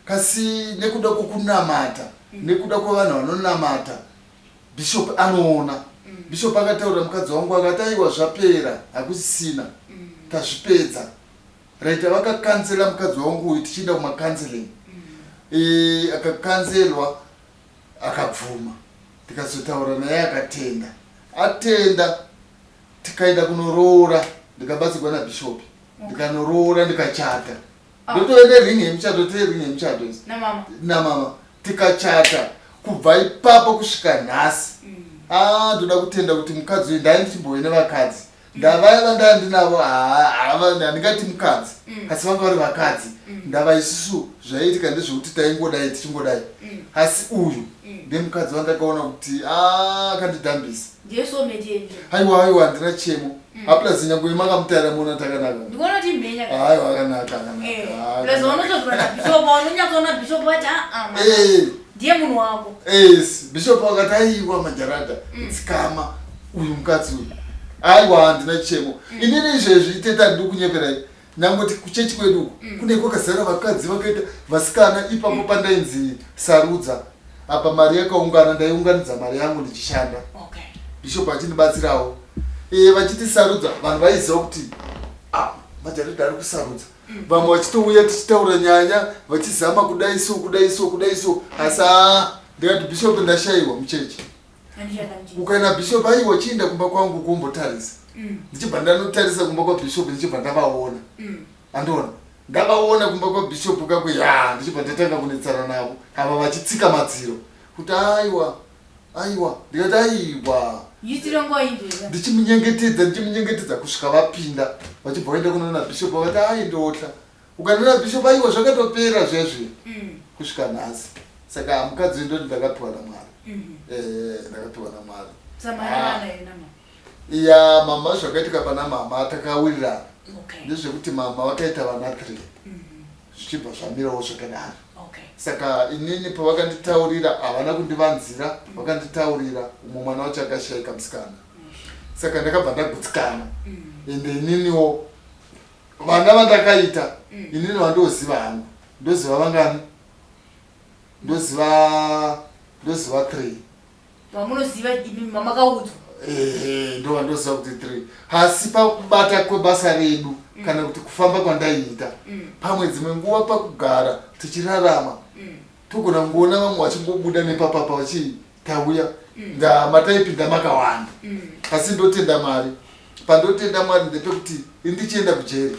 Kasi nekuda kwokunamata, nekuda kwevanhu vanonamata, Bishop anoona. Bishop akataurira mukadzi wangu akati aiwa zvapera hakusisina. Tazvipedza. Right vakakanzela mukadzi wangu uyu tichienda kumacounseling. Eh, akakanzelwa akabvuma. Tikazotaura naye akatenda. Atenda tikaenda kunoroora ndikabatsirwa nabishop. Ndikanoroora ndikachata. Ndotove nering yemuchato tine ring yemuchato isi. Namama. Namama tikachata kubva ipapo kusvika nhasi. Ah, ndoda kutenda kuti mukadzi uyu ndai ndichimbove nevakadzi. Ndavaya vandanga ndinavo haa handingati mukadzi asi vanga vari vakadzi. Ndava isusu zvaiitika ndezvekuti taingodai tichingodai. Asi uyu ndemukadzi wandakaona kuti ah akandidhambisa. Ndiye soulmate yenyu. Aiwa aiwa handina chemo. Plus nyangwe makamutaira muona takanaka. Ndikuona kuti mhenya. Aiwa akanaka akanaka. Eh, Ah, plus akanaka. unotozwa na bishop, unonyatsoona bishop vati ah ah. mwana, Eh. Ndiye munhu wako. Yes, bishop vakati aiwa majarada tsikama uyu mukadzi uyu. Aiwa handina chemo. Inini izvezvi tete handidi kunyeperai. Nyangoti kuchechi kwedu uku kune kwakazara vakadzi vakaita vasikana ipapo pandainzi sarudza. Apa mari yakaungana ndaiunganidza mari yangu ndichishanda. Okay. Bishop achindibatsirawo. Eh vachiti sarudza vanhu vaiziva kuti ah majarida ari kusarudza. Vamwe vachitouya tichitaura nyaya vachizama kudai so kudai so kudai so asi ah ndikati bishop ndashaiwa muchechi. Handichada muchechi. Ukaenda bishop aiwa chienda kumba kwangu kumbotarisa. Ndichibva ndanotarisa kumba kwabishop ndichibva ndavaona. Andiona. Ndavaona kumba kwabishop kakwe ya ndichibva ndatanga kunetsana navo. Ava vachitsika madziro kuti aiwa aiwa ndikati aiwa Yitiro nguva inzvera. Ndichimunyengetedza ndichimunyengetedza kusvika vapinda vachibva vaenda kunoona bishop vakati ai ndotla. Ukanoona bishop aiwa zvakatopera zviya zviya kusvika nhasi. Saka mukadzi uyu ndoti ndakapiwa naMwari. Eh, ndakapiwa naMwari. Samana here namama. Ya mama zvakaitika pana mama takawirirana. Okay. Ndezvekuti mama vakaita vana 3. Zvichibva zvamirawo zvakadaro. Okay. Saka inini pavakanditaurira havana kundivanzira vakanditaurira umwe mwana wacho akashaika musikana. Saka ndakabva ndagutsikana. Ende ininiwo vana vandakaita inini vandoziva hangu. Ndoziva vangani? Ndoziva ndoziva 3. Vamunoziva imi mamakaudzwa. Ehe, ndo vandoziva kuti 3. Asi pakubata kwebasa redu kana kuti kufamba kwandaiita pamwe dzimwe nguva pakugara tichirarama togona kungoona vamwe vachingobuda nepapapa vachi tauya ndamataipinda makawanda. Asi ndotenda Mwari. Pandotenda Mwari ndepekuti ini ndichienda kujeri.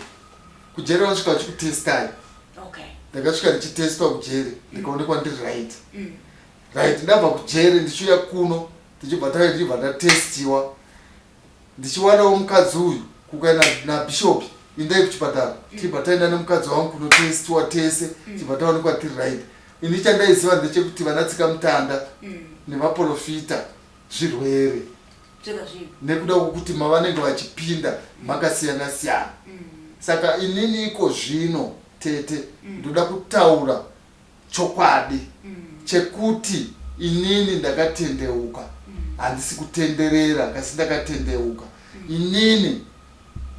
Kujeri vanosvika vachikutestai. Okay. Ndakasvika ndichitestwa kujeri ndikaonekwa ndiri right. Right, ndabva kujeri ndichiuya kuno tichibva tauya ndichibva ndatestiwa ndichiwanawo mukadzi uyu kukaenda nabishop indai kuchipatara tichibva taenda nemukadzi wangu kunotestiwa tese tichibva taonekwa tiri right. Ini chandaiziva ndechekuti vana tsikamutanda nevaprofita zvirwere Zvega zvega. nekuda kwokuti mavanenge vachipinda makasiyana siyana. Saka inini iko zvino tete ndoda kutaura Chokwadi chekuti inini ndakatendeuka, handisi kutenderera, kasi ndakatendeuka inini.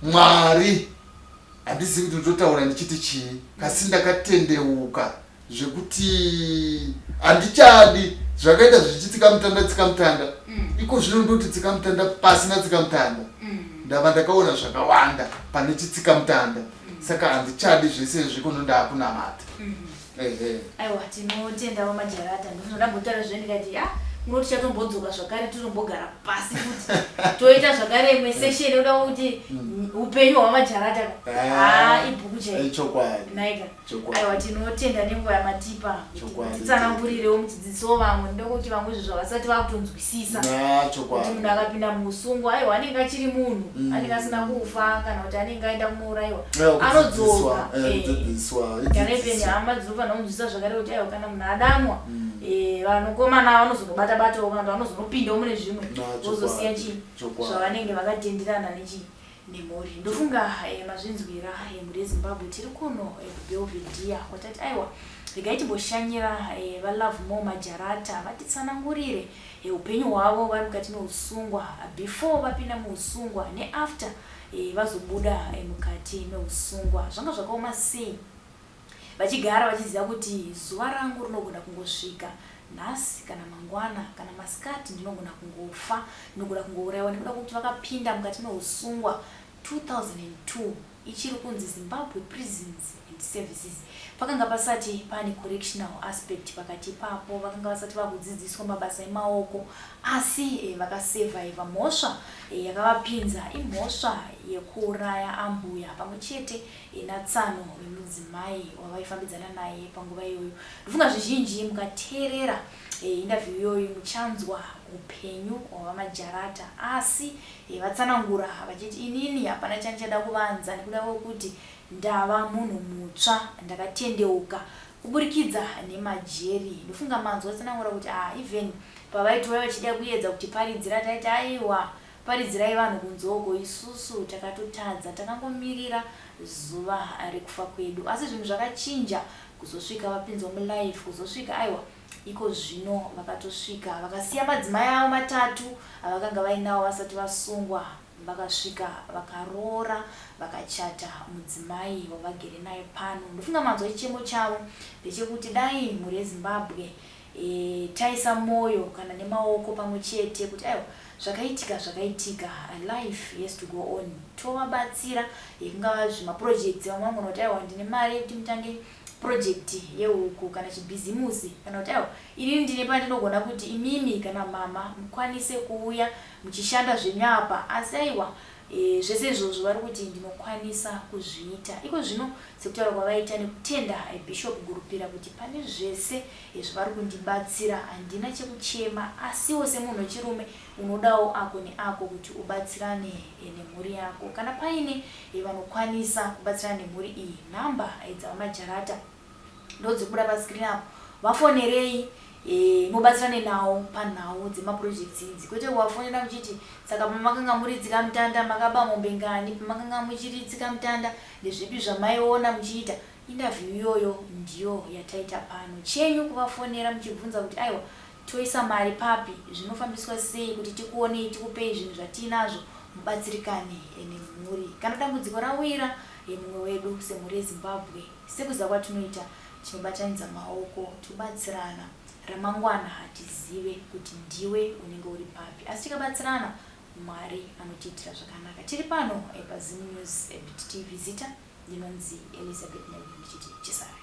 Mwari, handizivi kuti ndotaura ndichiti chii, kasi ndakatendeuka zvekuti handichadi zvakaita zvichitsika mutanda tsika mutanda. Iko zvino ndoti tsika mutanda pasina tsika mutanda. Ndava ndakaona zvakawanda pane chitsika mutanda, saka handichadi zvese izvi. Kuno ndaakunamata. Ehe. Aiwa, tinotenda vaMajarata. Ndinoda mbotaura zve ndikati, a kuno tichatombodzoka zvakare, tinombogara pasi futi, toita zvakare imwe session yoda kuti upenyu hwaMajarata. Ah. Ha, ibhuku chaiyo. Chokwadi. Naika. Chokwadi. Aiwa, tinotenda nenguva yamatipa kuti titsanangurirewo, muchidzidzisawo vamwe. Ndoda kuti vamwe izvo zvavasati vakutonzwisisa Na kuti munhu akapinda muusungwa, aiwa, anenge achiri munhu, anenge asina kufa kana kuti anenge aenda kunourayiwa, anodzoka. Kudzidziswa. Kana even hama dzinofanira kunzwisisa zvakare kuti aiwa, kana munhu adanwa, vanokomana vanozonobata batawo kana kuti vanozonopindawo mune zvimwe, vozosiya chii zvavanenge vakatenderana nechi nemhuri. Ndofunga mazvinzwira, mhuri yeZimbabwe. Tiri kuno kuBelvedere kwatati aiwa, regai timboshanyira vaLovemore Majarata, vatitsanangurire upenyu hwavo vari mukati meusungwa, before vapinda muusungwa neafter vazobuda mukati meusungwa. Zvanga zvakaoma sei vachigara vachiziva kuti zuva rangu rinogona kungosvika nhasi kana mangwana kana masikati, ndinogona kungofa, ndinogona kungourayiwa, nekuda kwekuti vakapinda mukati meusungwa 2002, ichiri kunzi Zimbabwe Prisons and Services. Pakanga pasati pane correctional aspect pakati ipapo, vakanga vasati vakudzidziswa mabasa emaoko, asi vakasurviva. Mhosva yakavapinza imhosva yekuuraya ambuya pamwe chete natsano vemudzimai wavaifambidzana naye panguva iyoyo. Ndofunga zvizhinji mukateerera interview iyoyo muchanzwa upenyu hwavaMajarata, asi vatsanangura vachiti, "Inini hapana chandichada kuvanza nekuda kwekuti ndava munhu mutsva, ndakatendeuka kuburikidza nemajeri." Ndofunga manzwa tsanangura kuti ah, even pavaitouya vachida kuedza kutiparidzira, taiti, "Aiwa, paridzirai vanhu kunzoko, isusu takatotadza, takangomirira zuva rekufa kwedu." Asi zvinhu zvakachinja kuzosvika vapinzwa mulife, kuzosvika aiwa, iko zvino vakatosvika vakasiya madzimai avo matatu avakanga vainawo vasati vasungwa, vakasvika vakaroora, vakachata mudzimai wavagere naye pano. Ndofunga manzwa chichemo chavo ndechekuti dai mhuri yeZimbabwe taisa mwoyo kana nemaoko pamwe chete kuti aiwa, zvakaitika zvakaitika, life has to go on, tovabatsira. Kungava zvimaprojects, vamwe vangona kuti aiwa, ndine mari yekuti mutange project yehuku kana chibhizimusi, kana kuti aiwa, inini ndine pandinogona kuti imimi kana mama mukwanise kuuya muchishanda zvenyu apa. Asi aiwa, zvese izvozvo vari kuti ndinokwanisa kuzviita iko zvino, sekutaura kwavaita nekutenda Bishop Gurupira kuti pane zvese zvavari kundibatsira, handina chekuchema. Asiwo semunhu wechirume unodawo ako neako kuti ubatsirane nemhuri yako. Kana paine vanokwanisa kubatsirana nemhuri iyi, nhamba dzavaMajarata ndodzikubuda pascreen apo, vafonerei, mubatsirane nawo panhau dzemaprojects idzi, kwete kuvafonera muchiti, "Saka pamakanga muri tsika mutanda makaba mombe ngani? Pamakanga muchiri tsika mutanda ndezvipi zvamaiona muchiita?" Interview iyoyo ndiyo yataita pano. Chenyu kuvafonera muchibvunza kuti aiwa, toisa mari papi, zvinofambiswa sei kuti tikuonei, tikupei zvinhu zvatiinazvo, mubatsirikane nemhuri. Kana dambudziko rawira mumwe wedu, semhuri yeZimbabwe, sekuziva kwatinoita, tinobatanidza maoko tobatsirana. Ramangwana hatizive kuti ndiwe unenge uri papi, asi tikabatsirana, Mwari anotiitira zvakanaka. Tiri pano paZim News Bit TV. Zita ndinonzi Elizabeth Nelvin, ndichiti chisare.